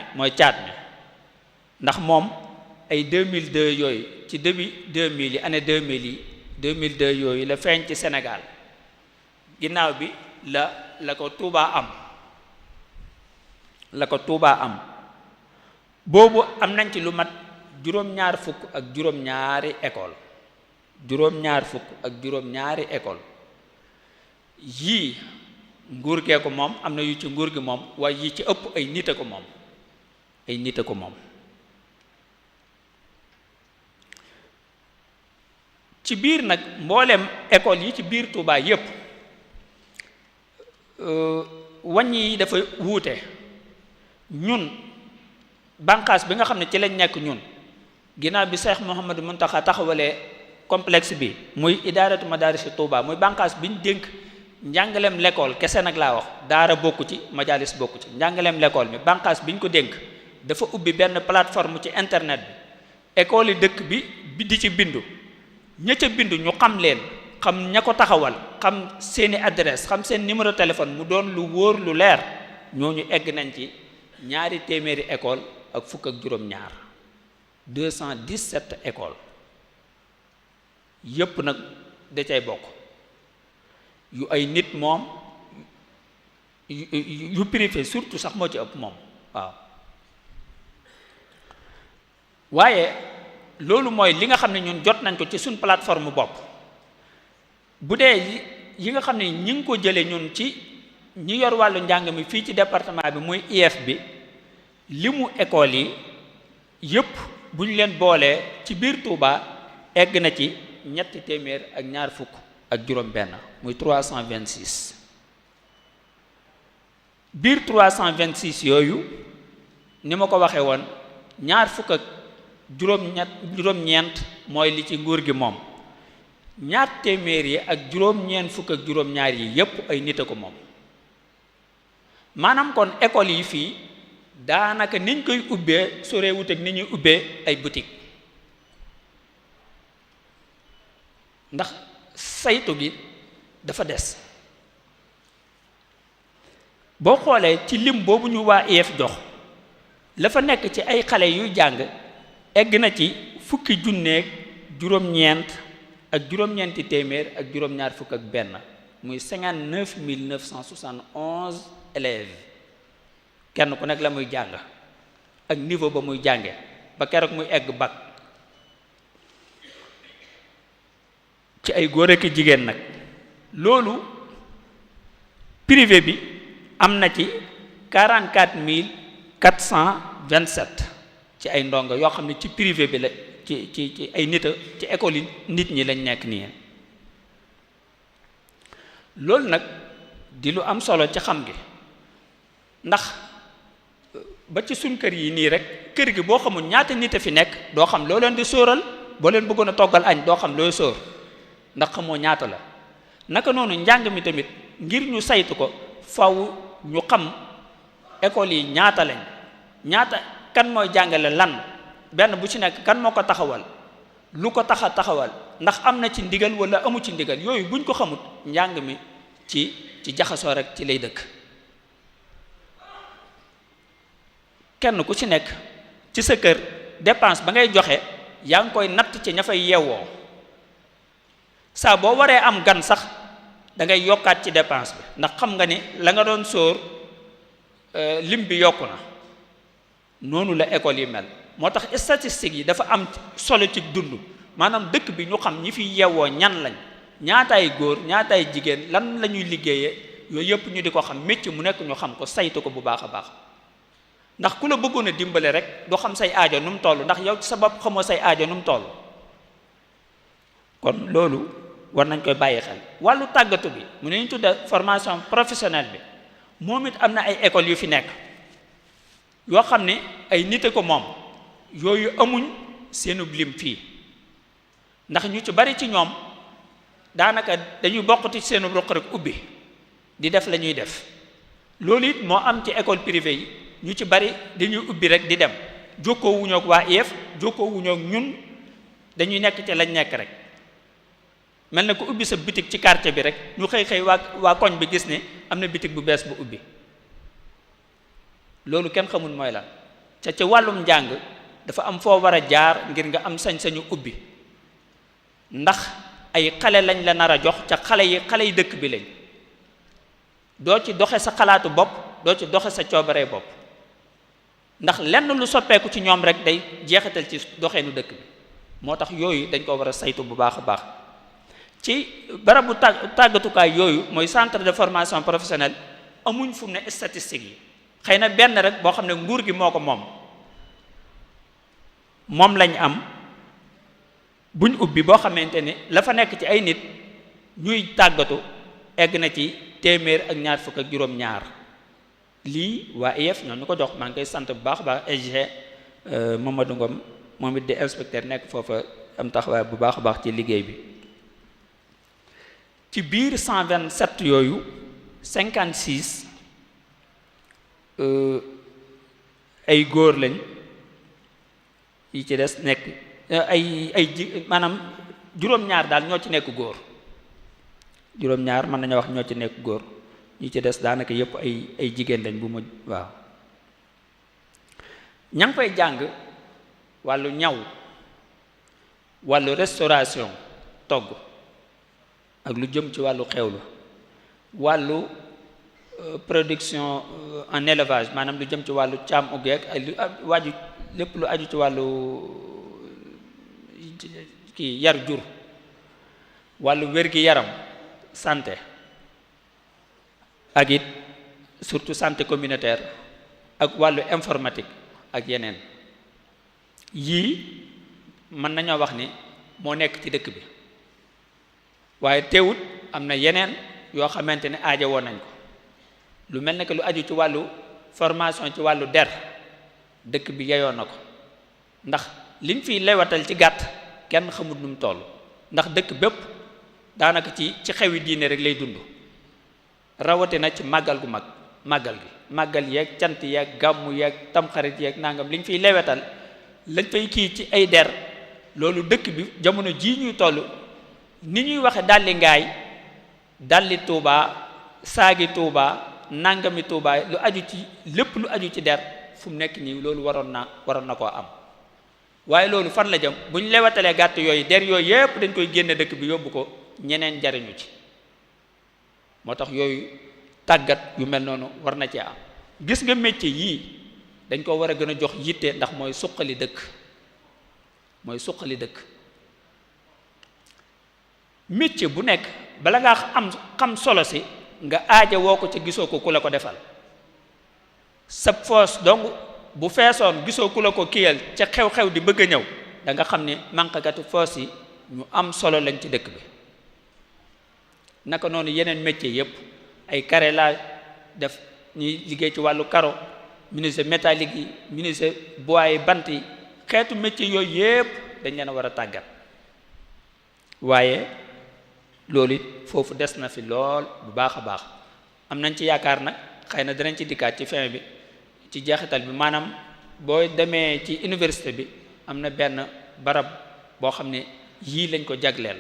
ndax moom ay 2002 yooyu ci début 2000 yi année 2000 yi 2002 yooyu la feeñ ci Sénégal ginnaaw bi la ko Touba am boobu am nañ ci lu mat juróom-ñaar fukk ak juróom-ñaari école yii nguur gee ko moom am na yu ci nguur gi moom waaye yii ci ëpp ay nit a ko moom ci biir nag mboolem école yi ci biir Touba yépp wàññi yi dafa wuute ñun bànqaas bi nga xam ne ci lañ nekk ñun ginnaaw bi Cheikh Mouhamadou Mountakha taxawalee complexe bi muy idaaratu madaris Touba muy bànqaas bi ñu dénk njàngaleem l'école kese nag laa wax daara bokku ci majalis bokku ci njàngaleem l'école mi bànqaas bi ñu ko dénk dafa ubbi benn plateforme ci internet bi école yi dëkk bi di ci bindu ña ca bindu ñu xam leen xam ña ko taxawal xam seeni adresse xam seen numéro téléphone mu doon lu wóor lu leer ñooñu egg nañ ci 200 école ak fukk ak juróom-ñaar 217 école yépp nag da cay bokk yu ay nit moom yu privé surtout sax moo ci ëpp moom waaw waaye loolu mooy li nga xam ne ñun jot nañ ko ci suñ plateforme bopp bu dee yi nga xam ne ñi ngi ko jële ñun ci ñi yor wàllu njàng mi fii ci département bi muy IEF bi limu école yi yépp bu ñu leen boolee ci biir Touba egg na ci 320 ak juróom-benn muy 326 biir 326 yooyu ni ma ko waxee woon 20 ak juróom-ñeent mooy li ci nguur gi moom 200 yi ak juróom-ñeent fukk ak juróom-ñaar yi yépp ay nit a ko moom maanaam kon école yi fii daanaka niñ koy ubbee sorewut ak ni ñuy ubbee ay boutique ndax saytu gi dafa des boo xoolee ci lim boobu ñu waa IEF jox la fa nekk ci ay xale yuy jàng egg na ci fukki junneeg juróom-ñeent ak juróom-ñeenti téeméer ak juróom-ñaar fukk ak benn muy 59 971 élèves kenn ku nekk la muy jàng ak niveau ba muy jànge ba keroog muy egg bac ci ay góor ak jigéen nag loolu privé bi am na ci 44 427 ci ay ndongo yoo xam ne ci privé bi la ci ay nit ci école yi nit ñi lañ nekk nii loolu nag di lu am solo ci xam gi ndax ba ci suñ kër yi nii rek kër gi boo xamul ñaata nit a fi nekk doo xam loo leen di sóoral boo leen bëggoon a toggal añ doo xam looy sóor ndax xamoo ñaata la naka noonu njàng mi tamit ngir ñu saytu ko faw ñu xam école yi ñaata lañ ñaata kan mooy jàngale lan benn bu ci nekk kan moo ko taxawal lu ko tax a taxawal ndax am na ci ndigal wala amu ci ndigal yooyu buñ ko xamut njàng mi ci jaxasoo rek ci lay dëkk. kenn ku ci nekk ci sa kër dépense ba ngay joxe yaa ngi koy natt ci ña fay yeewoo saa boo waree am gan sax da ngay yokkaat ci dépense bi ndax xam nga ni la nga doon sóor lim bi yokku na. noonu la école yi mel moo tax statistiques yi dafa am solo ci dund maanaam dëkk bi ñu xam ñi fi yeewoo ñan lañ ñaataay góor ñaataay jigéen lan la ñuy liggéeyee yooyu yëpp ñu di ko xam métier mu nekk ñu xam ko saytu ko bu baax a baax ndax ku la bëggoon a dimbale rek doo xam say aajo nu mu toll ndax yow ci sa bopp xamoo say aajo nu mu toll. kon loolu war nañ koy bàyyi xel wàllu tàggatu bi mu ne ñu tudde formation professionnelle bi moom it am na ay écoles yu fi nekk yoo xam ne ay nite ko moom yooyu amuñ seenub lim fii ndax ñu ci bari ci ñoom daanaka dañuy bokkati seenub ruq rek ubbi di def la ñuy def loolu it moo am ci école privée yi ñu ci bari dañuy ubbi rek di dem jokkoo wuñoog waa IEF jokkoo wuñoog ñun dañuy nekk ci lañ nekk rek mel na ko ubbi sa bitig ci quartier bi rek ñu xëy waa koñ bi gis ne am na bitig bu bees bu ubbi loolu kenn xamul mooy lan ca wàllum njàng dafa am foo war a jaar ngir nga am sañ-sañu ubbi ndax ay xale lañ la nar a jox ca xale yi dëkk bi lañ doo ci doxe sa xalaatu bopp doo ci doxe sa coobaree bopp ndax lenn lu soppeeku ci ñoom rek day jeexital ci doxeenu dëkk bi moo tax yooyu dañ ko war a saytu bu baax a baax ci barabu tàggatukaay yooyu mooy centre de formation professionnelle amuñ fu mu ne statistiques yi xëy na benn rek boo xam ne nguur gi moo ko moom lañ am buñ ubbi boo xamante ni la fa nekk ci ay nit ñuy tàggatu egg na ci 122 lii waa IEF ñoo ñu ko jox maa ngi koy sant bu baax a baax SG Mamadou Ngom moom it di inspecteur nekk foofa am taxawaay bu baax a baax ci liggéey bi ci biir 127 yooyu 56 ay góor lañ yi ci des nekk maanaam juróom-ñaar daal ñoo ci nekk góor juróom-ñaar mën nañu wax ñoo ci nekk góor ñi ci des daanaka yépp ay jigéen lañ bu ma waaw ña ngi fay jàng wàllu ñaw wàllu restauration togg ak lu jëm ci wàllu xewlu wàllu production en élevage maanaam lu jëm ci wàllu càmm ugeeg ay lu waaju lépp lu aju ci wàllu kii yar jur wàllu wér-gi-yaram santé ak it surtout santé communautaire ak wàllu informatique ak yeneen yii mën nañoo wax ni moo nekk ci dëkk bi waaye teewut am na yeneen yoo xamante ne aaja woon nañ ko lu mel ne que lu aju ci wàllu formation ci wàllu der dëkk bi yeyoon na ko ndax liñ fiy lewatal ci gàtt kenn xamut nu mu toll ndax dëkk bépp daanaka ci xewi diine rek lay dund rawatina ci màggal gu mag màggal yeeg cant yeeg gàmmu yeeg tamxarit yeeg nangam liñ fiy lewetal lañ fay kii ci ay der loolu dëkk bi jamono jii ñuy toll ni ñuy waxe dalli ngaay dalli Tuuba saagi Tuuba nangami Tuuba lu aju ci lépp lu aju ci der fu mu nekk nii loolu waroon na koo am waaye loolu fan la jëm bu ñu lewatalee gàtt yooyu der yooyu yépp dañ koy génne dëkk bi yóbbu ko ñeneen jariñu ci moo tax yooyu tàggat yu mel noonu war na cee am gis nga métier yii dañ ko war a gën a jox yitte ndax mooy suqali dëkk métier bu nekk bala ngaa xam solo si nga aaja woo ko ca gisoo ko ku la ko defal sa foos donc bu feesoon gisoo ku la ko kiyal ca xew-xew di bëgg a ñëw da nga xam ne manqakatu foos yi ñu am solo lañ ci dëkk bi naka noonu yeneen métier yépp ay carrelage def ñuy liggéey ci wàllu carreau menuisier métallique yi menuisier bois yi bant yi xeetu métier yooyu yépp dañ leen a war a tàggat waaye loolu it foofu des na fi lool bu baax a baax am nañ ci yaakaar nag xëy na danañ ci dikkaat ci fin bi ci jeexital bi maanaam boo demee ci université bi am na benn barab boo xam ne yii lañ ko jagleel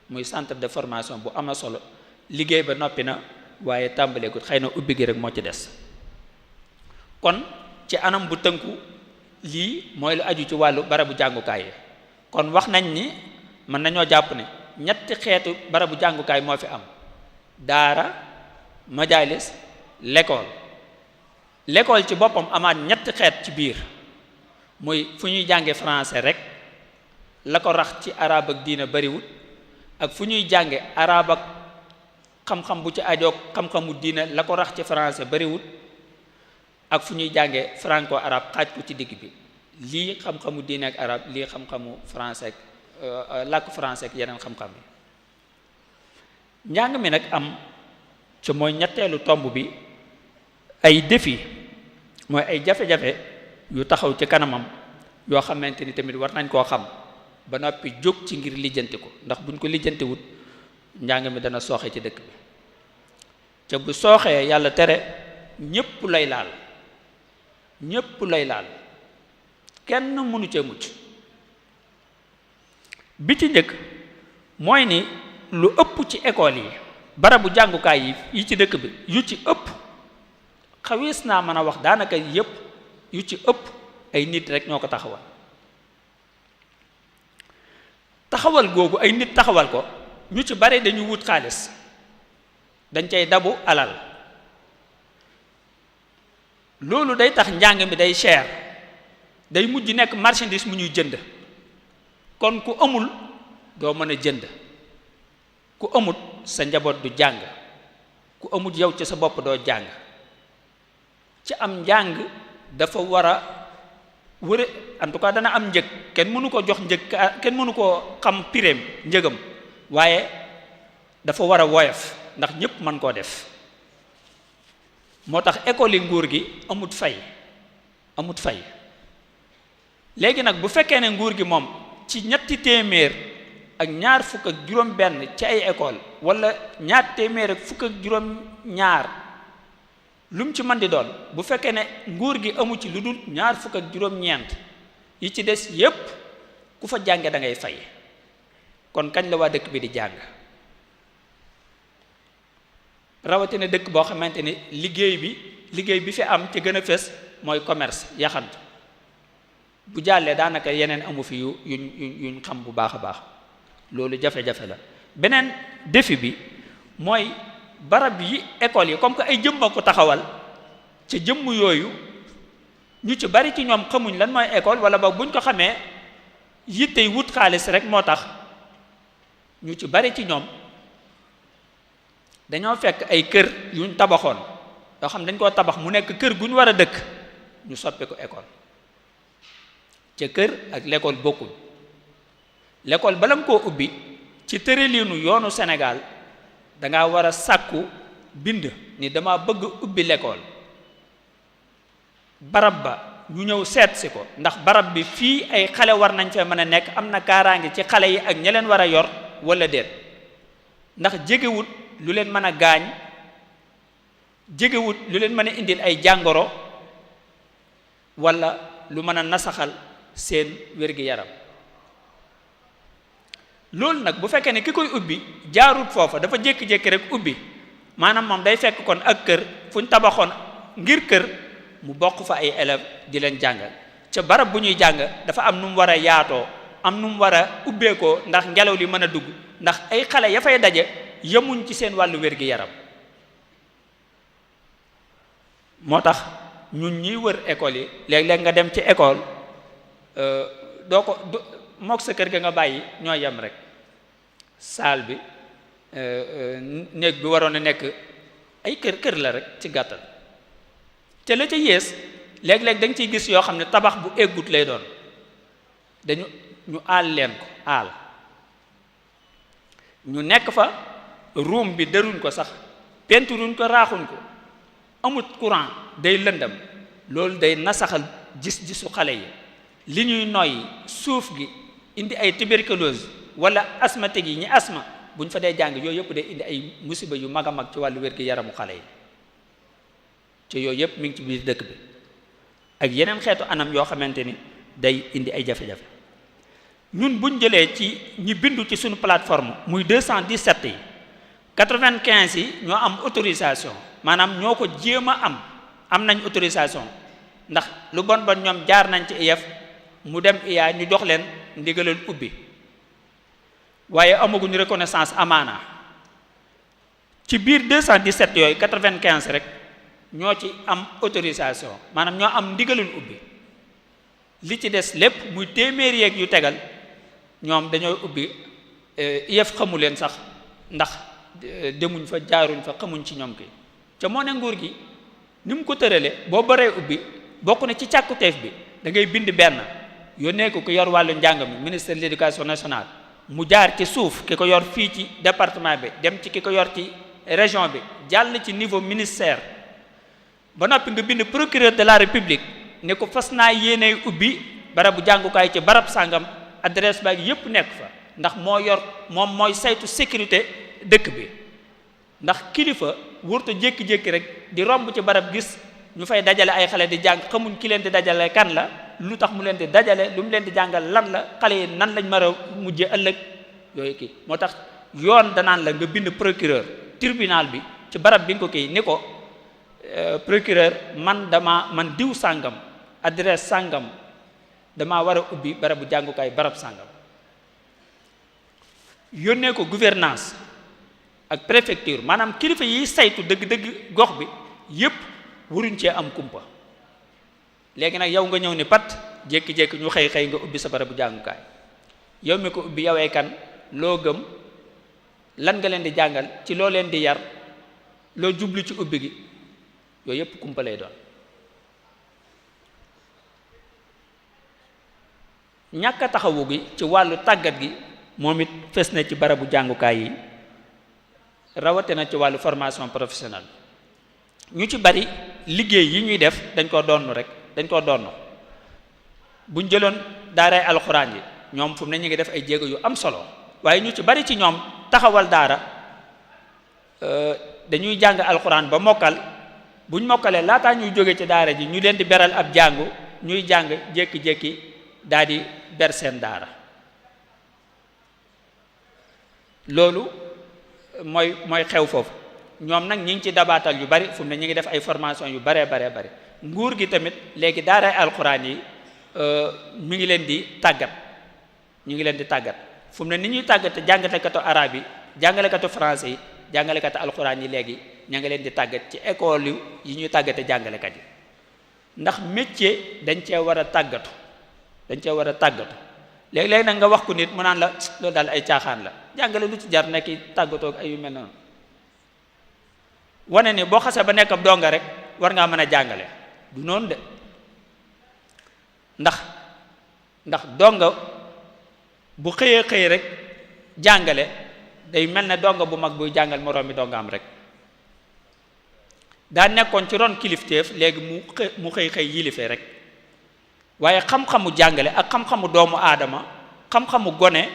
muy centre de formation bu ama solo liggéey ba noppi na waaye tàmbaleekut xëy na ubbi gi rek moo ci des. kon ci anam bu tënku lii mooy lu aju ci wàllu barabu jàngukaay yi. kon wax nañ ni mën nañoo jàpp ne ñetti xeetu barabu jàngukaay moo fi am: daara, majalis, l'école ci boppam amaat ñetti xeet ci biir, muy fu ñuy jànge français rek la ko rax ci arab ak diina bariwut, ak fu ñuy jànge arab ak xam-xam bu ci ajoog xam-xamu diina la ko rax ci français bariwut, ak fu ñuy jànge franco arabe xaaj ko ci digg bi, lii xam-xamu diine ak arab, lii xam-xamu français ak làkk français ak yeneen xam-xam yi. njàng mi nag am ci mooy ñetteelu tomb bi ay défi, mooy ay jafe-jafe yu taxaw ci kanamam yoo xamante ni tamit war nañ koo xam ba noppi jóg ci ngir lijjanti ko, ndax buñ ko lijjantiwut njàng mi dana sooxe ci dëkk bi. ca bu sooxee yàlla tere ñépp lay laal, ñépp lay laal, kenn mënu cee mucc. bi ci njëkk mooy ni lu ëpp ci école yi, barabu jàngukaay yi ci dëkk bi yu ci ëpp, xawis naa mën a wax daanaka yépp yu ci ëpp ay nit rek ñoo ko taxawal. taxawal googu ay nit taxawal ko, ñu ci bare dañu wut xaalis, dañ cay dabu alal. loolu day tax njàng mi day cher, day mujj nekk marchandise mu ñuy jënd. kon ku amul doo mën a jënd, ku amut sa njaboot du jàng, ku amut yow ci sa bopp doo jàng. ci am njàng dafa war a wëre, en tout cas dana am njëg, kenn mënu ko jox njëg, kenn mënu koo xam pireem njëgam, waaye dafa war a woyof ndax ñépp mën koo def. moo tax école yi nguur gi amut fay, amut fay. léegi nag bu fekkee ne nguur gi moom ci ñetti téeméer ak ñaar fukk ak juróom benn ci ay école, wala ñaar téeméer ak fukk ak juróom ñaar, lu mu ci mën di doon, bu fekkee ne nguur gi amu ci lu dul ñaar fukk ak juróom ñeent, yi ci des yépp ku fa jànge da ngay fay. kon kañ la waa dëkk bi di jàng? rawatina dëkk boo xamante ni liggéey bi fi am ci gën a fës mooy commerce, yaxantu. bu jàllee daanaka yeneen amu fi yuñ xam bu baax a baax. loolu jafe-jafe la. beneen défi bi mooy barab yi école yi comme que ay jëmma ko taxawal, ca jëmm yooyu ñu ci bari ci ñoom xamuñ lan mooy école, wala boog buñ ko xamee yittey wut xaalis rek moo tax. ñu ci bari ci ñoom dañoo fekk ay kër yuñ tabaxoon yoo xam dañ koo tabax mu nekk kër gu ñu war a dëkk, ñu soppi ko école. ca kër ak l'école bokkul. l'école bala nga koo ubbi ci tërëliinu yoonu Sénégal danga war a sàkku bind ni dama bëgg ubbi l'école. barab ba ñu ñëw seet si ko, ndax barab bi fii ay xale war nañ fee mën a nekk, am na kaaraange ci xale yi ak ña leen war a yor wala déet, ndax jegewut lu leen mën a gaañ, jegewut lu leen mën a indil ay jàngoro wala lu mën a nasaxal seen wér-gi-yaram. loolu nag bu fekkee ne ki koy ubbi jaarut foofa, dafa jékki-jékki rek ubbi, maanaam moom day fekk kon ak kër fu ñu tabaxoon ngir kër, mu bokk fa ay élèves di leen jàngal. ca barab bu ñuy jàng dafa am nu mu war a yaatoo, am nu mu war a ubbeekoo, ndax ngelaw li mën a dugg, ndax ay xale ya fay daje yemuñ ci seen wàllu wér-gi-yaram. moo tax ñun ñuy wër école yi léeg-léeg nga dem ci école doo ko mook sa kër ga nga bàyyi ñoo yem rek. saal bi néeg bi waroon a nekk ay kër la rek ci gàttal. te la ca yées léeg-léeg da nga ciy gis yoo xam ne tabax bu eggut lay doon, ñu aal leen ko aal, ñu nekk fa, ruum bi daruñ ko sax, penturuñ ko, raaxuñ ko, amut courant, day lëndam. loolu day nasaxal gis-gisu xale yi, li ñuy noyyi, suuf gi indi ay tuberculose wala asthmatique yi ñi asma buñ fa dee jàng, yooyu yëpp day indi ay musiba yu mag a mag ci wàllu wér-gi-yaramu xale yi. ci yooyu yëpp mi ngi ci biir dëkk bi ak yeneen xeetu anam yoo xamante ni day indi ay jafe-jafe. ñun buñ jëlee ci ñi bindu ci suñu plateforme muy 217 yi 95 yi ñoo am autorisation maanaam ñoo ko jéem a am nañ autorisation ndax lu bon ñoom jaar nañ ci IEF mu dem IA ñu jox leen ndigalal ubbi waaye amaguñu reconnaissance amaana ci biir 217 yooyu 95 rek ñoo ci am autorisation maanaam ñoo am ndigalal ubbi li ci des lépp muy téeméeri yeeg yu tegal ñoom dañoo ubbi IEF xamu leen sax ndax demuñ fa jaaruñ fa xamuñ ci ñoom ki ca moo ne nguur gi ni mu ko tërale boo baree ubbi bokk na ci càkkuteef bi da ngay bind benn yónnee ko yor wàllu njàng mi ministère de l'éducation nationale mu jaar ci suuf ki ko yor fii ci département bi dem ci ki ko yor ci région bi jàll ci niveau ministère ba noppi nga bind procureur de la république ne ko fas naa yéenee ubbi barabu jàngukaay ci barab sàngam adresse ba yépp nekk fa ndax moo yor moom mooy saytu sécurité dëkk bi ndax kilifa wurtu jékki-jékki rek di romb ci barab gis ñu fay dajale ay xale di jàng xamuñ ki leen di dajale kan la lu tax mu leen di dajale lu mu leen di jàngal lan la xale yi nan lañ mën a mujje ëllëg yooyu kii moo tax yoon danaan la nga bind procureur tribunal bi ci barab bi nga ko kii ni ko procureur man diw sàngam adresse sàngam damaa war a ubbi barabu jàngukaay barab sàngam yónnee ko gouvernance ak préfecture maanaam kilifa yi saytu dëgg-dëgg gox bi yépp waruñ cee am kumpa léegi nag yow nga ñëw ni pat jékki-jékki ñu xëy nga ubbi sa barabu jàngukaay yow mi ko ubbi yowee kan loo gëm lan nga leen di jàngal ci loo leen di yar loo jublu ci ubbi gi yooyu yépp kumpa lay doon ñàkk a taxawu gi ci wàllu tàggat gi moom it fes na ci barabu jàngukaay yi rawate na ci wàllu formation professionnelle ñu ci bari liggéey yi ñuy def dañ koo donn buñ jëloon daaray alxuraan yi ñoom fu mu ne ñu ngi def ay jéego yu am solo waaye ñu ci bari ci ñoom taxawal daara dañuy jàng alxuraan ba mokkal buñ mokkalee laataa ñuy jóge ci daara ji ñu leen di beral ab jàngu ñuy jàng jékki-jékki daal di ber seen daara loolu mooy xew foofu ñoom nag ñi ngi ci dabaatal yu bari fu mu ne ñu ngi def ay formation yu baree bari nguur gi tamit léegi daaray alxuraan yi mi ngi leen di tàggat fu mu ne ni ñuy tàggate jàngalekatu arabe yi jàngalekatu français yi jàngalekatu alxuraan yi léegi ña ngi leen di tàggat ci école yi ñuy tàggate jàngalekat yi ndax métier dañ cee war a tàggatu léegi-léegi nag nga wax ko nit mu naan la loolu daal ay caaxaan la jàngale lu ci jar nekk tàggatoo ak ay yu mel noonu wane ni boo xasee ba nekk ab donga rek war ngaa mën a jàngale du noonu de ndax donga bu xëyee rek jàngale day mel ne donga bu mag buy jàngal moroom mi donga am rek daa nekkoon ci ron kilifteef léegi mu xëy yilife rek waaye xam-xamu jàngale ak xam-xamu doomu aadama xam-xamu gone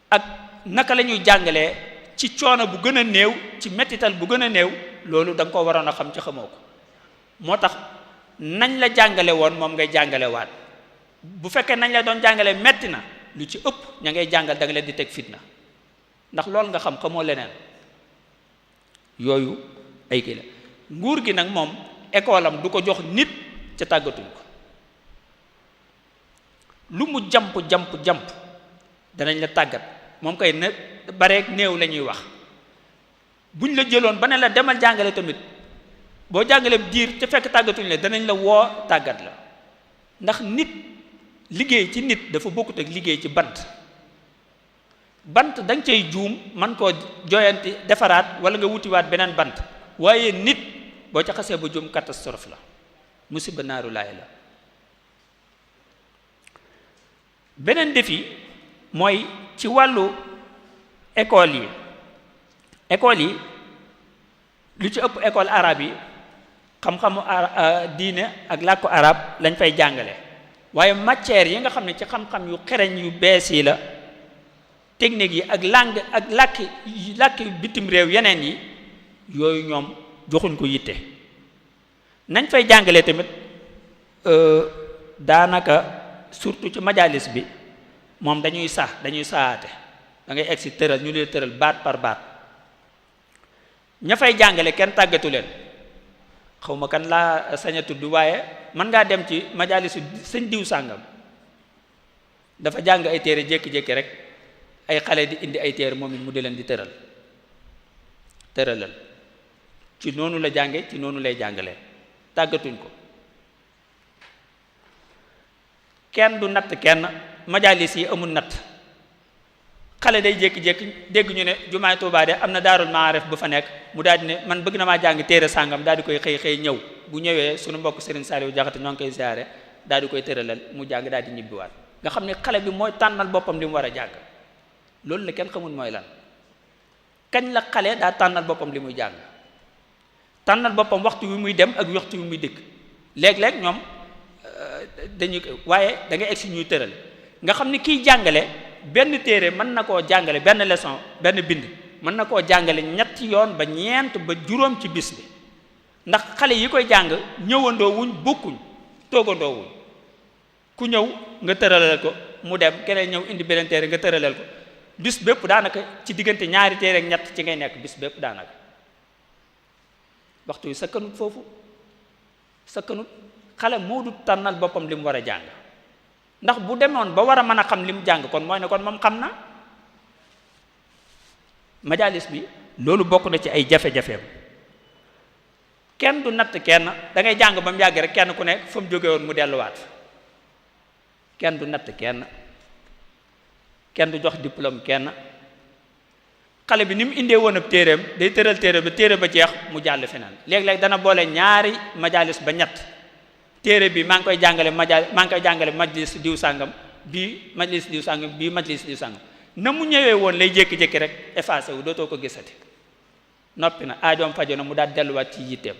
ak naka la ñuy jàngalee ci coono bu gën a néew ci mettital bu gën a néew loolu da nga ko waroon a xam ci xamoo ko moo tax nañ la jàngale woon moom ngay jàngale waat bu fekkee nañ la doon jàngale metti na lu ci ëpp ña ngay jàngal da nga leen di teg fitna ndax loolu nga xam xamoo leneen yooyu ay kii la nguur gi nag moom école am du ko jox nit ca tàggatuñ ko lu mu jamp danañ la tàggat moom kay ne bareeg néew la ñuy wax buñ la jëloon ba ne la demal jàngale tamit boo jàngalee diir te fekk tàggatuñ la danañ la woo tàggat la ndax nit liggéey ci nit dafa bokkut ak liggéey ci bant da nga cay juum man koo joyanti defaraat wala nga wutiwaat beneen bant waaye nit boo ca xasee ba juum catastrophe la musiba naaru laay la beneen défi mooy ci wàllu école yi lu ci ëpp école arabe yi xam-xamu diine ak làkku arab lañ fay jàngale waaye matière yi nga xam ne ci xam-xam yu xereñ yu bees yi la technique yi ak langue ak làkki bitim réew yeneen yi yooyu ñoom joxuñ ko yitte nañ fay jàngale tamit daanaka surtout ci majalis bi moom dañuy saate da ngay egsi tëral ñu leen tëral baat par baat ña fay jàngale kenn tàggatu leen xawma kan laa sañ a tudd waaye mën ngaa dem ci majaalisu sëñ diw sàngam dafa jàng ay téere jékki-jékki rek ay xale di indi ay téere moom it mu di leen di tëralal ci noonu la jànge ci noonu lay jàngalee tàggatuñ ko kenn du natt kenn majaalis yi amul natt xale day jékki-jékki dégg ñu ne jumaay Tuubaa de am na daarul maarif bu fa nekk mu daal di ne man bëgg na maa jàng téere sàngam daal di koy xëy ñëw bu ñëwee suñu mbokk Serigne Saliou Jaxate ñoo ngi koy ziare daal di koy tëralal mu jàng daal di ñibbiwaat nga xam ne xale bi mooy tànnal boppam li mu war a jàng loolu la kenn xamul mooy lan kañ la xale daa tànnal boppam li muy jàng tànnal boppam waxtu wi muy dem ak waxtu wi muy dikk léeg-léeg ñoom dañuy waaye da ngay egsi ñuy tëral nga xam ni kiy jàngale benn téere mën na koo jàngale benn leçon benn bind mën na koo jàngale ñetti yoon ba ñeent ba juróom ci bis bi ndax xale yi koy jàng ñëwandoo wuñ bokkuñ toogandoo wuñ ku ñëw nga tëralal ko mu dem keneen ñëw indi beneen téere nga tëralal ko bis bépp daanaka ci diggante ñaari téere ak ñett ci ngay nekk bis bépp daanaka waxtu wi sakkanut foofu sakkanut xale moo du tànnal boppam li mu war a jàng ndax bu demoon ba war a mën a xam li mu jàng kon mooy ne kon moom xam na majalis bi loolu bokk na ci ay jafe-jafeem kenn du natt kenn da ngay jàng ba mu yàgg rek kenn ku nekk fa mu jóge woon mu delluwaat kenn du natt kenn du jox diplôme kenn xale bi ni mu indee woon ab téereem day tëral téere ba jeex mu jàll feneen léeg-léeg dana boole ñaari majalis ba ñett téere bi maa ngi koy jàngale majlis diw sàngam bii majlis diw sàngam bii majlis diw sàngam na mu ñëwee woon lay jékki-jékki rek effacé wu dootoo ko gisati noppi na aajoom fajo na mu daal delluwaat ci yitteem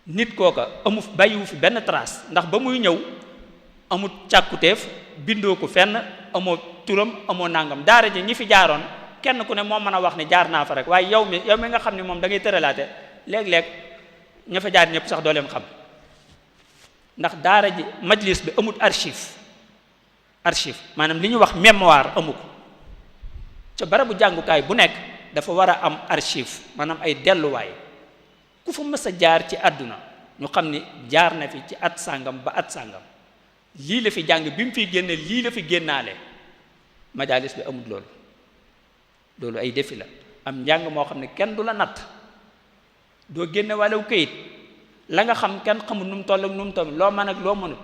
nit kooka bàyyiwu fi benn trace ndax ba muy ñëw amul càkkutéef bindoo ko fenn amoo turam amoo nangam daara ji ñi fi jaaroon kenn ku ne moom mën a wax ne jaar naa fa rek waaye yow mi nga xam ne moom da ngay tëralaate léeg-léeg ña fa jaar ñëpp sax doo leen xam ndax daara ji majlis bi amut archive maanaam li ñuy wax mémoire amu ko ca barabu jàngukaay bu nekk dafa war a am archive maanaam ay delluwaay ku fa mës a jaar ci àdduna ñu xam ni jaar na fi ci at sàngam ba at sàngam lii la fi jàng bi mu fiy génne lii la fi génnaale majalis bi amut loolu ay défi la am njàng moo xam ne kenn du la natt doo génne wàllu këyit la nga xam kenn xamul nu mu toll ak nu mu toll loo mën ak loo mënut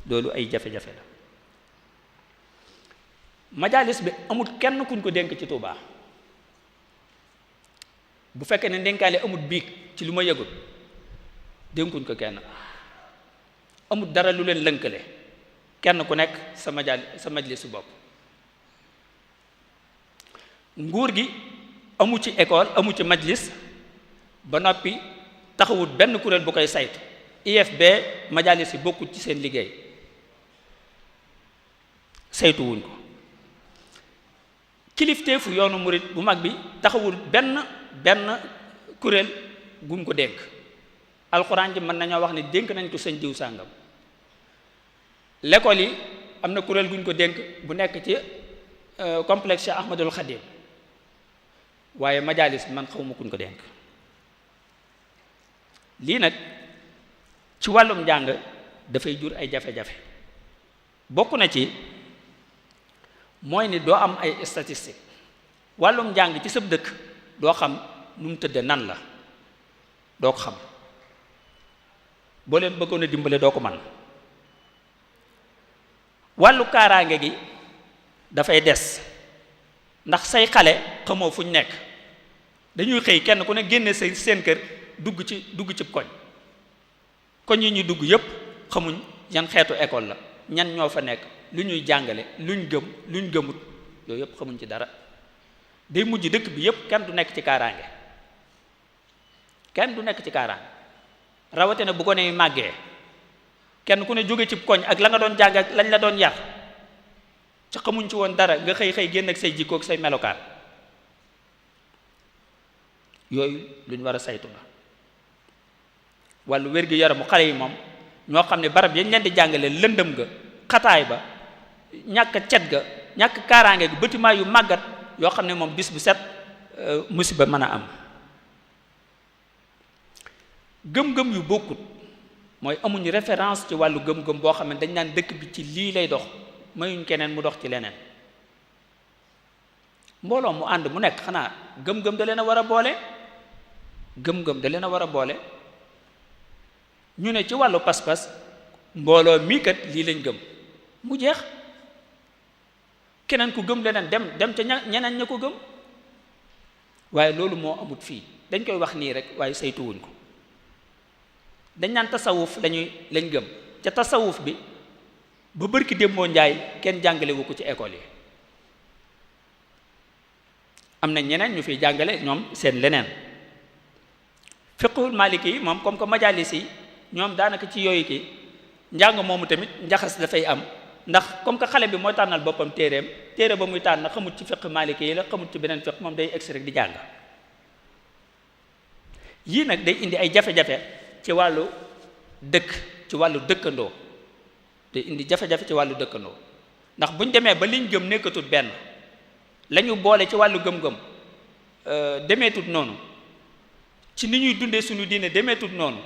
loolu ay jafe-jafe la majalis bi amut kenn kuñ ko dénk ci Tuubaa bu fekkee ne dénkaale amut biig ci lu ma yëgul dénkuñ ko kenn amut dara lu leen lënkale kenn ku nekk sa majlisu bopp nguur gi amu ci école amu ci majlis ba noppi taxawut benn kuréel bu koy saytu IFB majalis yi bokkut ci seen liggéey saytuwuñ ko kilifteefu yoonu murit bu mag bi taxawul benn kuréel gum ko dénk alxuraan ji mën nañoo wax ne dénk nañ ko sëñ diw sàngam l'école yi am na kuréel guñ ko dénk bu nekk ci complexe Cheikh Ahmadul Khadim waaye majalis man xawma kuñ ko dénk lii nag ci wàllum njàng dafay jur ay jafe-jafe bokk na ci mooy ni doo am ay statistique wàllum njàng ci sab dëkk doo xam nu mu tëdde nan la doo ko xam boo leen bëggoon a dimbale doo ko man wàllu kaaraange gi dafay des ndax say xale xamoo fu ñu nekk dañuy xëy kenn ku ne génne seen kër dugg ci koñ yi ñuy dugg yépp xamuñ yan xeetu école la ñan ñoo fa nekk lu ñuy jàngale luñ gëm luñ gëmut yooyu yépp xamuñ ci dara day mujj dëkk bi yépp kenn du nekk ci kaaraange rawatina bu ko ne màggee kenn ku ne jóge ci koñ ak la nga doon jàng ak lañ la doon yar ci xamuñ ci woon dara nga xëy génn ak say jikko ak say melokaan yooyu luñ war a saytu la wàllu wér-gi-yaramu xale yi moom ñoo xam ne barab yañ leen di jàngale lëndëm ga xataay ba ñàkk cet ga ñàkk kaaraange gi bâtiment yu màggat yoo xam ne moom bis bu set musiba mën a am. gëm-gëm yu bokkut mooy amuñu référence ci wàllu gëm-gëm boo xam ne dañ naan dëkk bi ci lii lay dox mayuñ keneen mu dox ci leneen. mbooloo mu ànd mu nekk xanaa gëm-gëm da leen a war a boole gëm-gëm da leen a war a boole ñu ne ci wàllu pas-pas mbooloo mii kat lii lañ gëm mu jeex keneen ku gëm leneen dem ca ñeneen ña ko gëm waaye loolu moo amut fii dañ koy wax nii rek waaye saytuwuñ ko dañ naan tasawuf lañ gëm ca tasawuf bi ba bërki démboo njaay kenn jàngalewu ko ci école yi am na ñeneen ñu fiy jàngale ñoom seen leneen fiqhul maliki yi moom comme que majalis yi ñoom daanaka ci yooyu ki njàng moomu tamit njaxas dafay am ndax comme que xale bi mooy tànnal boppam téere ba muy tànn xamut ci fiqh maliki yi la xamut ci beneen fiqh moom day egsi rek di jàng yii nag day indi ay jafe-jafe ci wàllu dëkk ci wàllu dëkkandoo day indi jafe-jafe ci wàllu dëkkandoo ndax buñ demee ba liñ gëm nekkatut benn lañu boole ci wàllu gëm-gëm demeetut noonu ci ni ñuy dundee suñu diine demeetut noonu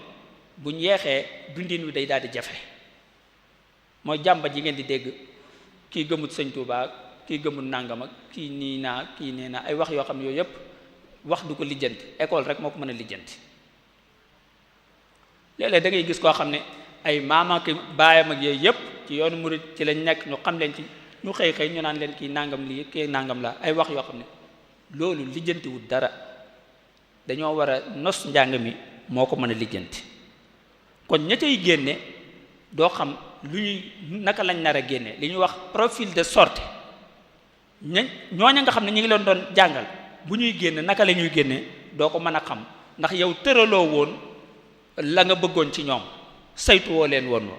buñ yeexee dundin wi day daal di jafe mooy jàmba ji ngeen di dégg kii gëmut sëñ Tuubaa kii gëmut nàngam ak kii nii naa kii nee naa ay wax yoo xam ne yooyu yëpp wax du ko lijjanti école rek moo ko mën a lijjanti léeg-léeg da ngay gis koo xam ne ay maam ak baayam ak yooyu yëpp ci yoonu murid ci lañ nekk ñu xam leen ci ñu xëy ñu naan leen kii nangam lii kii nangam la ay wax yoo xam ne loolu lijjantiwul dara dañoo war a nos njàng mi moo ko mën a lijjanti kon ña cay génne doo xam lu ñuy naka lañ nar a génne li ñuy wax profil de sortie ñooña nga xam ne ñu ngi leen doon jàngal bu ñuy génn naka la ñuy génne doo ko mën a xam ndax yow tëraloo woon la nga bëggoon ci ñoom saytuwoo leen woon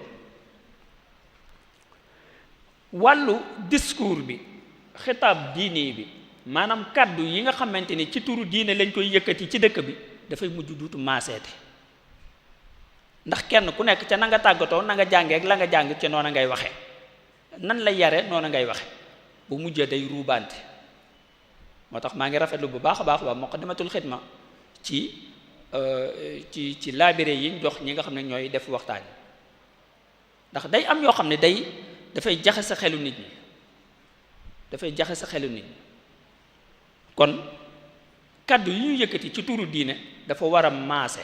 wàllu discours bi xitaab diine bi maanaam kàddu yi nga xamante ni ci turu diine lañ koy yëkkati ci dëkk bi dafay mujj duutu maaseete ndax kenn ku nekk ca na nga tàggatoo na nga jàngee ak la nga jàng ca noona ngay waxe nan la yare noona ngay waxe bu mujjee day ruubante moo tax maa ngi rafetlu bu baax a baax waa Muqaddimatul Xidma ci laabire yi jox ñi nga xam ne ñooy def waxtaan ndax day am yoo xam ne dafay jaxase xelu nit ñi kon kaddu yi ñu yëkkati ci turu diine dafa war a maase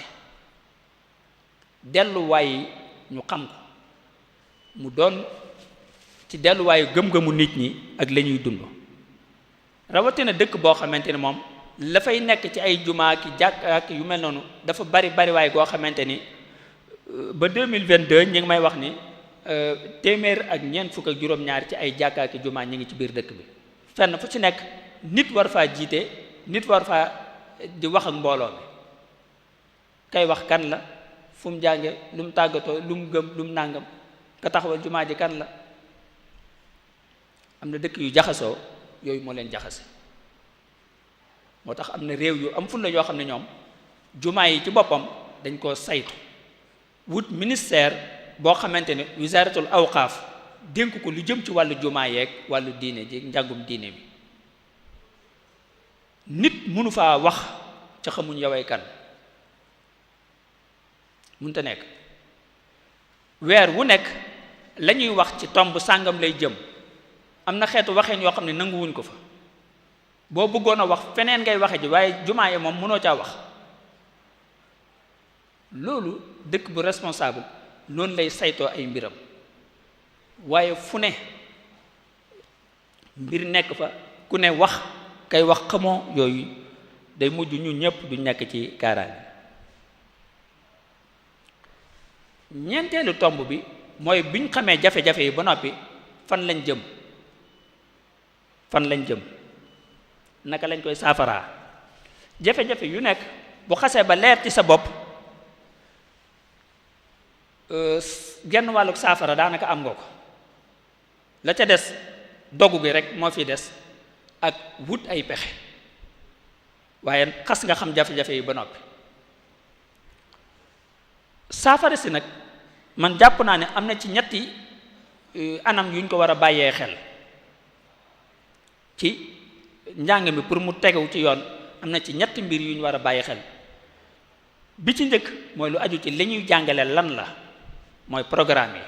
delluwaay ñu xam ko mu doon ci delluwaayu gëm-gëmu nit ñi ak la ñuy dund rawatina dëkk boo xamante ne moom la fay nekk ci ay jumaa ki jàkk ak yu mel noonu dafa bari waaye goo xamante ni ba 2022 ñi ngi may wax ni téeméer ak ñeent fukk ak juróom-ñaar ci ay jàkka ak jumaa ñi ngi ci biir dëkk bi fenn fu ci nekk nit war faa jiite nit war faa di wax ak mbooloo mi kay wax kan la fu mu jànge lu mu tàggatoo lu mu gëm lu mu nàngam ka taxawal jumaa ji kan la am na dëkk yu jaxasoo yooyu moo leen jaxase moo tax am na réew yu am fulla yoo xam ne ñoom jumaa yi ci boppam dañ koo saytu wut ministère boo xamante ne wisaaratul awqaaf dénk ko lu jëm ci wàllu jumaa yeeg wàllu diine ji njàngum diine bi nit mënu faa wax ca xamuñ yoway kan mënta nekk weer wu nekk la ñuy wax ci tomb sàngam lay jëm am na xeetu waxeen yoo xam ne nanguwuñ ko fa boo bëggoon a wax feneen ngay waxe ji waaye jumaa yi moom mënoo caa wax loolu dëkk bu responsable noonu lay saytoo ay mbiram waaye fu ne mbir nekk fa ku ne wax kay wax xamoo yooyu day mujj ñu ñëpp du nekk ci kaaraange ñeenteelu tomb bi mooy biñ xamee jafe-jafe yi ba noppi fan lañ jëm naka lañ koy saafaraa jafe-jafe yu nekk bu xasee ba leer ci sa bopp genn wàlluk saafara daanaka am nga ko la ca des dogu gi rek moo fi des ak wut ay pexe waaye xas nga xam jafe-jafe yi ba noppi saafara si nag man jàpp naa ne am na ci ñetti anam yuñ ko war a bàyyee xel ci njàng mi pour mu tegew ci yoon am na ci ñetti mbir yu ñu war a bàyyi xel. bi ci njëkk mooy lu aju ci li ñuy jàngale lan la mooy programme yi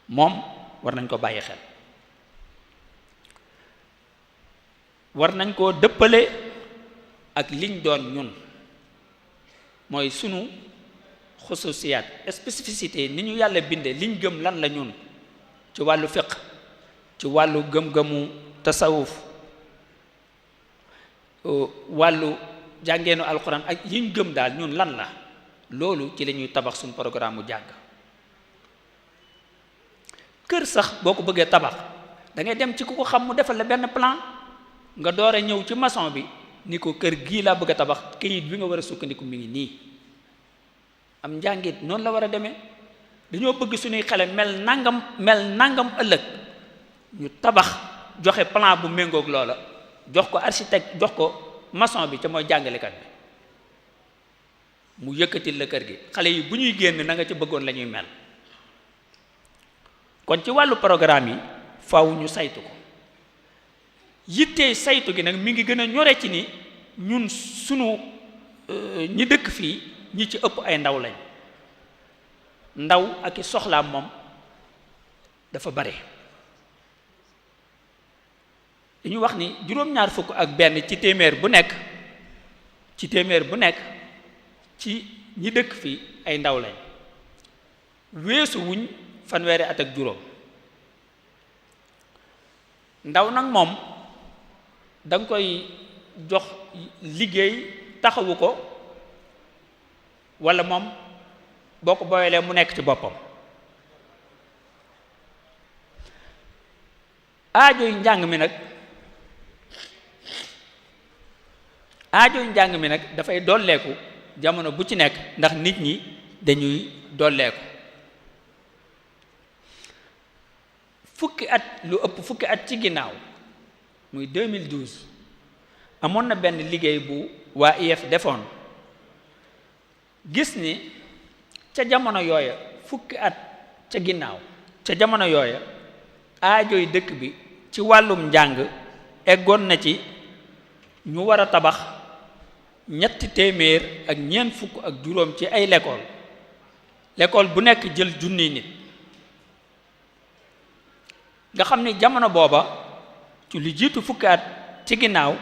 moom war nañ ko bàyyi xel, war nañ koo dëppale ak liñ doon ñun, mooy sunu xususiyaat spécificité ni ñu yàlla binde liñ gëm lan la ñun ci wàllu fiqh, ci wàllu gëm-gëmu tasawuf, wàllu jàngeenu alxuraan ak yiñ gëm daal ñun lan la, loolu ci la ñuy tabax suñu programme mu jàng. kër sax boo ko bëggee tabax da ngay dem ci ku ko xam mu defal la benn plan, nga door a ñëw ci maçon bi ni ko kër gii laa bëgg a tabax, këyit bi nga war a sukkandiku mi ngi nii. am njàngit noonu la war a demee, dañoo bëgg suñuy xale mel nangam ëllëg ñu tabax joxe plan bu méngoog loola, jox ko architecte, jox ko maçon bi ca mooy jàngalekat bi, mu yëkkatil la kër gi. xale yi bu ñuy génn na nga ca bëggoon la ñuy mel. kon ci wàllu programme yi faaw ñu saytu ko. yittee saytu gi nag mi ngi gën a ñore ci ni ñun sunu ñi dëkk fii ñi ci ëpp ay ndaw lañ, ndaw ak i soxlaam moom dafa bare. dañu wax ni juróom-ñaar fukk ak benn ci téeméer bu nekk ci ñi dëkk fii ay ndaw lañ, weesu wuñ fanweeri at ak juróom. ndaw nag moom danga koy jox liggéey taxawu ko, walla moom boo ko booyalee mu nekk ci boppam. aajoy njàng mi nag dafay dolleeku jamono bu ci nekk, ndax nit ñi dañuy dolleeku. lu ëpp fukki at ci ginnaaw muy 2012 amoon na benn liggéey bu waa IEF defoon, gis ni ca jamono yooya fukki at ca ginnaaw ca jamono yooya aajoy dëkk bi ci wàllum njàng eggoon na ci ñu war a tabax 350 ci ay l'école bu nekk jël junniy nit. nga xam ni jamono booba ci lu jiitu fukki at ci ginnaaw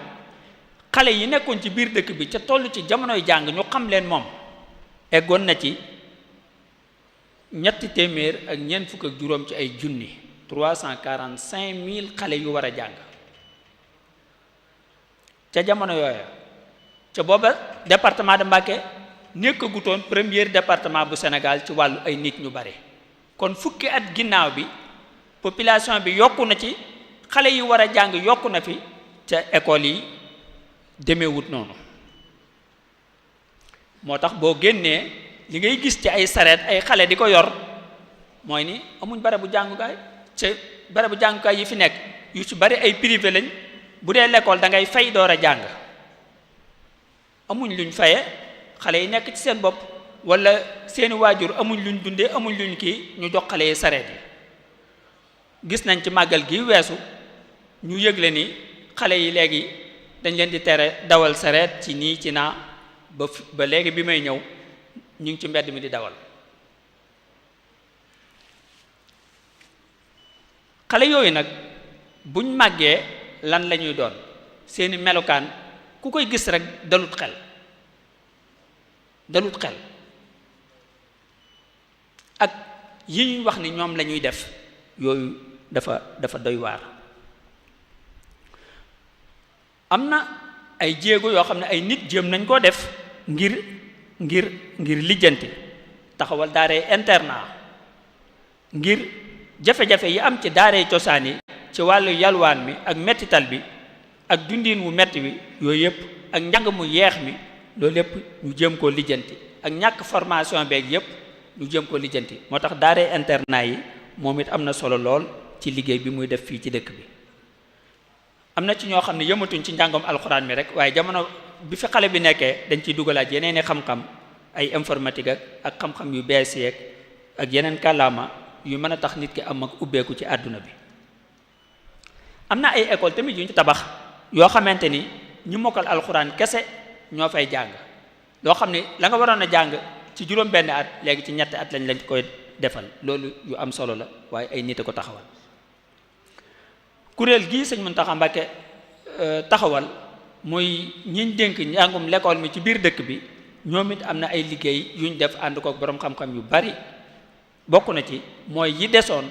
xale yi nekkoon ci biir dëkk bi ca toll ci jamonoy jàng ñu xam leen moom eggoon na ci 350 ci ay junni, 345 000 xale yu war a jàng ca jamono yooya. ca booba département de Mbacké nekkagutoon premier département bu Sénégal ci wàllu ay nit ñu bare. kon fukki at ginnaaw bi population bi yokku na ci, xale yi war a jàng yokku na fi, ca école yi demeewut noonu. moo tax boo génnee li ngay gis ci ay sareet ay xale di ko yor mooy ni amuñ barabu jàngukaay. ca barabu jàngukaay yi fi nekk yu ci bari ay privé lañ, bu dee l'école da ngay fay door a jàng. amuñ luñ faye, xale yi nekk ci seen bopp, walla seeni waajur amuñ luñ dundee, amuñ luñ kii, ñu jox xale yi sareet yi. gis nañ ci màggal gi weesu ñu yëgle ni xale yi léegi dañ leen di tere dawal sareet ci nii ci naa, ba léegi bi may ñëw ñu ngi ci mbedd mi di dawal. xale yooyu nag buñ màggee lan la ñuy doon, seeni melokaan ku koy gis rek dalut xel ak yi ñuy wax ni ñoom la ñuy def, yooyu dafa doy waar. am na ay jéego yoo xam ne ay nit jéem nañ koo def ngir lijjanti, taxawal daaray internat ngir jafe-jafe yi am ci daaray cosaan yi ci wàllu yalwaan mi ak mettital bi ak dundin wu metti bi, yooyu yëpp ak njàng mu yeex mi, loolu lépp ñu jéem koo lijjanti, ak ñàkk formation beeg yëpp ñu jéem koo lijjanti. moo tax daaray internat yi moom it am na solo lool ci liggéey bi muy def fii ci dëkk bi. am na ci ñoo xam ne yëmatuñ ci njàngam alxuraan mi rek, waaye jamono bi fi xale bi nekkee dañ ciy dugalaat yeneen i xam-xam, ay informatique ak xam-xam yu bees yeeg ak yeneen kàllaama yu mën a tax nit ki am ak ubbeeku ci àdduna bi. am na ay école tamit yu ñu tabax yoo xamante ni ñi mokkal alxuraan kese ñoo fay jàng loo xam ne la nga waroon a jàng ci juróom benn at léegi ci ñetti at lañ koy defal loolu yu am solo la waaye ay nit a ko taxawal. kuréel gii sëñ Mountakha Mbacké taxawal muy ñiñ dénk njàngum l'école mi ci biir dëkk bi ñoom it am na ay liggéey yuñ def ànd kook boroom xam-xam yu bari bokk na ci mooy yi desoon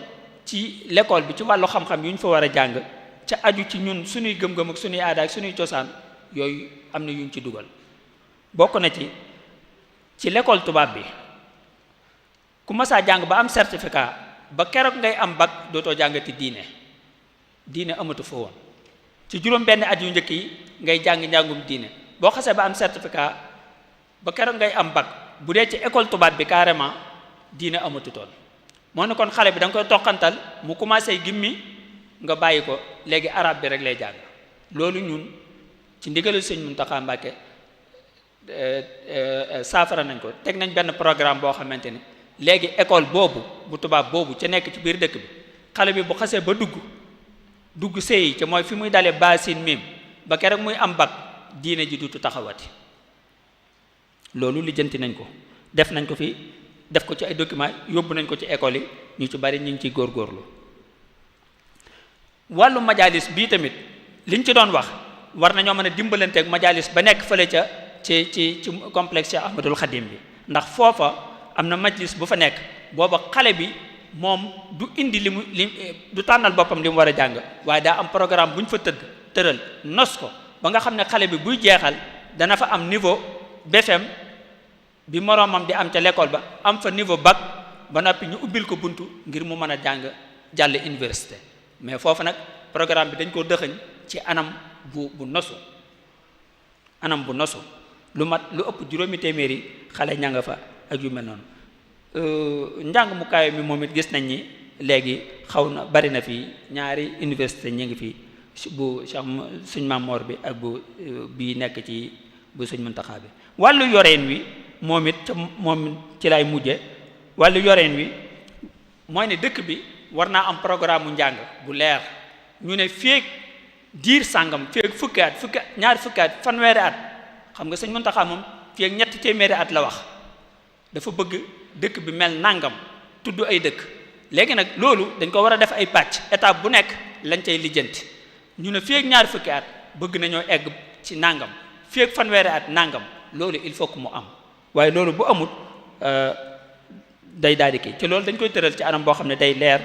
ci l'école bi ci wàllu xam-xam yu ñu fa war a jàng ca aju ci ñun suñuy gëm-gëm ak suñuy aada ak suñuy cosaan yooyu am na yuñ ci dugal bokk na ci l'école tubaab bi ku masaa jàng ba am certificat ba keroog ngay am bac dootoo jàngati diine amatu fa woon ci juróom benn at yu njëkk yi ngay jàng njàngum diine boo xasee ba am certificat ba keroog ngay am bac bu dee ci école tubaab bi carrément diine amatu toon moo ne kon xale bi da nga koy toqantal mu commencé gimmi nga bàyyi ko léegi arabe bi rek lay jàng loolu ñun ci ndigalu sëñ Mountakha Mbacké saafara nañ ko teg nañ benn programme boo xamante ni léegi école boobu bu tubaab boobu ca nekk ci biir dëkk bi xale bi bu xasee ba dugg sëy ca mooy fi muy dalee baasin mim ba keroog muy am bac diine ji dutu taxawati loolu lijjanti nañ ko def nañ ko fi def ko ci ay documents yóbbu nañ ko ci école yi ñu ci bari ñu ngi ciy góorgóorlu wàllu majalis bii tamit liñ ci doon wax war nañoo mën a dimbalanteeg majalis ba nekk fële ca ci complexe Cheikh Ahmadul Khadim bi ndax foofa am na majlis bu fa nekk booba xale bi moom du indi du tànnal boppam li mu war a jàng waaye daa am programme bu ñu fa tëral nos ko ba nga xam ne xale bi buy jeexal dana fa am niveau BFM bi moroomam di am ca l'école ba am fa niveau bac ba noppi ñu ubbil ko buntu ngir mu mën a jàll université mais foofu nag programme bi dañ koo dëxëñ ci anam bu nosu lu ëpp juróomi téeméeri xale ña nga fa ak yu mel noonu njàng mu kaay mi moom it gis nañ ni léegi xaw na bari na fi ñaari université ñu ngi fi bu suñ Maam Mor bi ak bi nekk ci bu suñ Muntaxa bi wàllu yoreen wi moom ci lay mujje wàllu yoreen wi mooy ne dëkk bi war naa am programme mu njàng bu leer ñu ne feek diir sàngam feek ñaari fukki at fanweeri at xam nga sëñ Muntaxa moom feek ñetti téeméeri at la wax dafa bëgg dëkk bi mel nangam tudd ay dëkk léegi nag loolu dañ ko war a def ay pàcc étape bu nekk lañ cay lijjanti ñu ne feek ñaari fukki at bëgg nañoo egg ci nangam feek fanweeri at nangam loolu il faut que mu am waaye loolu bu amut day daal di kii ci loolu dañ koy tëral ci anam boo xam ne day leer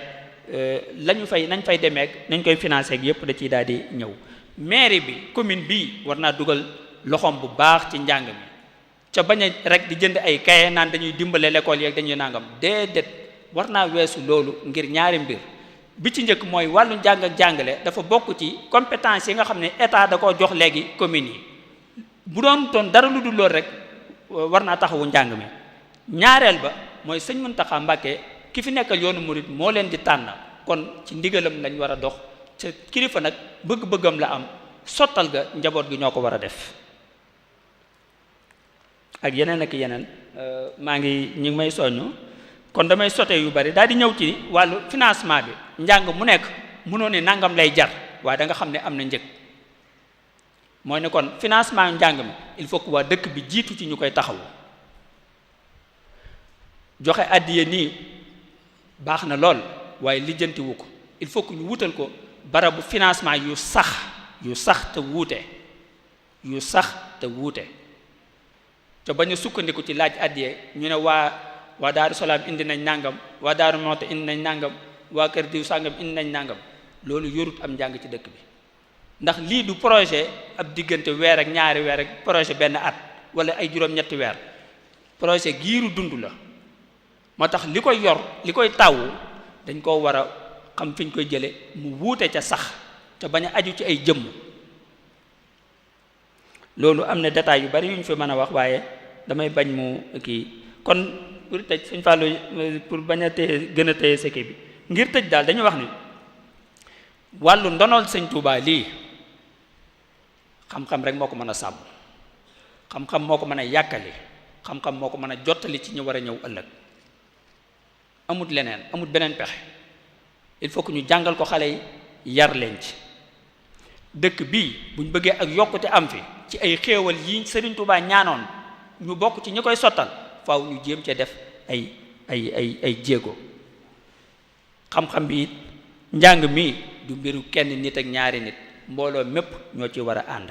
nañ fay demeek nañ koy financer ak yépp da ciy daal di ñëw mairie bi commune bii war naa dugal loxoom bu baax ci njàng mi ca bañ a rek di jënd ay kaye naan dañuy dimbale l'école yeeg dañuy nangam déedéet war naa weesu loolu ngir ñaari mbir bi ci njëkk mooy wàllu njàng ak jàngale dafa bokk ci compétence yi nga xam ne état da koo jox léegi communes yi bu doon toon dara lu dul loolu rek war naa taxawu njàng mi ñaareel ba mooy sëñ Muntaxa Mbàkke ki fi nekkal yoonu murid moo leen di tànn kon ci ndigalam lañ war a dox ca kilifa nag bëgg-bëggam la am sottal ga njaboot gi ñoo ko war a def ak yeneen ak yeneen ñi ngi may soññu kon damay sote yu bari daal di ñëw ci wàllu financement bi njàng mu nekk mënoo ne nangam lay jar waaye da nga xam ne am na njëg mooy ne kon financement njàng mi il faut que waa dëkk bi jiitu ci ñu koy taxawu joxe addiye nii baax na lool waaye lijjantiwu ko il faut que ñu wutal ko barabu financement yu sax te wuute te bañ a sukkandiku ci laaj addiye ñu ne waa Daaru Salaam indi nañ nangam waa Daaru Muxti indi nañ nangam waa kër diw sàngam indi nañ nangam loolu yorut am njàng ci dëkk bi ndax lii du projet ab diggante weer ak ñaari weer ak projet benn at wala ay juróom-ñetti weer projet giiru dund la moo tax li koy tawu dañ koo war a xam fi ñu koy jële mu wuute ca sax te bañ a aju ci ay jëmm loolu am na détails yu bari yu ñu fi mën a wax waaye damay bañ mu kii kon pour tëj Sëñ Fallu pour bañ a gën a téye seke bi ngir tëj daal dañu wax ni wàllu ndonol Sëñ Tuubaa lii xam-xam rek moo ko mën a sàmm xam-xam moo ko mën a yàkkali xam-xam moo ko mën a jottali ci ñu war a ñëw ëllëg amut leneen amut beneen pexe il faut que ñu jàngal ko xale yi yar leen ci dëkk bii buñ bëggee ak yokkute am fi ci ay xéewal yi Serigne Touba ñaanoon ñu bokk ci ñi koy sottal faaw ñu jéem ca def ay jéego. xam-xam bi it njàng mi du mbiru kenn nit ak ñaari nit mbooloo mépp ñoo ci war a ànd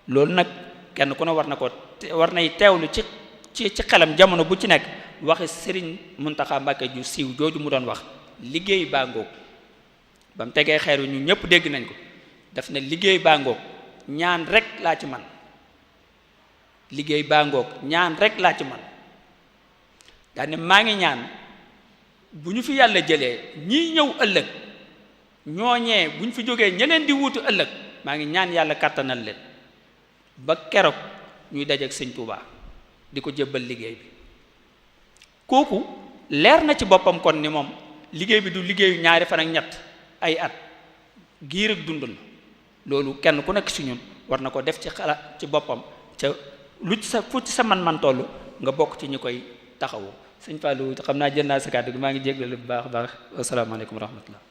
loolu nag kenn ku ne war nay teewlu ci xelam jamono bu ci nekk waxi Serigne Mountakha Mbacké ju siiw jooju mu doon wax liggéey baa ngoog ba mu tegee xeer wi ñu ñëpp dégg nañ ko daf ne liggéey baa ngoog ñaan rek laa ci man liggéey baa ngoog ñaan rek laa ci man daane maa ngi ñaan bu ñu fi yàlla jëlee ñii ñëw ëllëg ñooñee bu ñu fi jógee ñeneen di wuutu ëllëg maa ngi ñaan yàlla kàttanal leen ba keroog ñuy dajeek Sëñ Tuubaa di ko jébbal liggéey bi kooku leer na ci boppam kon ni moom liggéey bi du liggéeyu ñaari fan ak ñett ay at giir ak dund la loolu kenn ku nekk ci ñun war na ko def ci xalaat ci boppam ca lu ci sa fu ci sa man tollu nga bokk ci ñi koy taxawu. Sëñ Fallou xam naa jël naa sa kàddu gi maa ngi jéggalu bu baax a baax asalaamaaleykum wa rahmatullah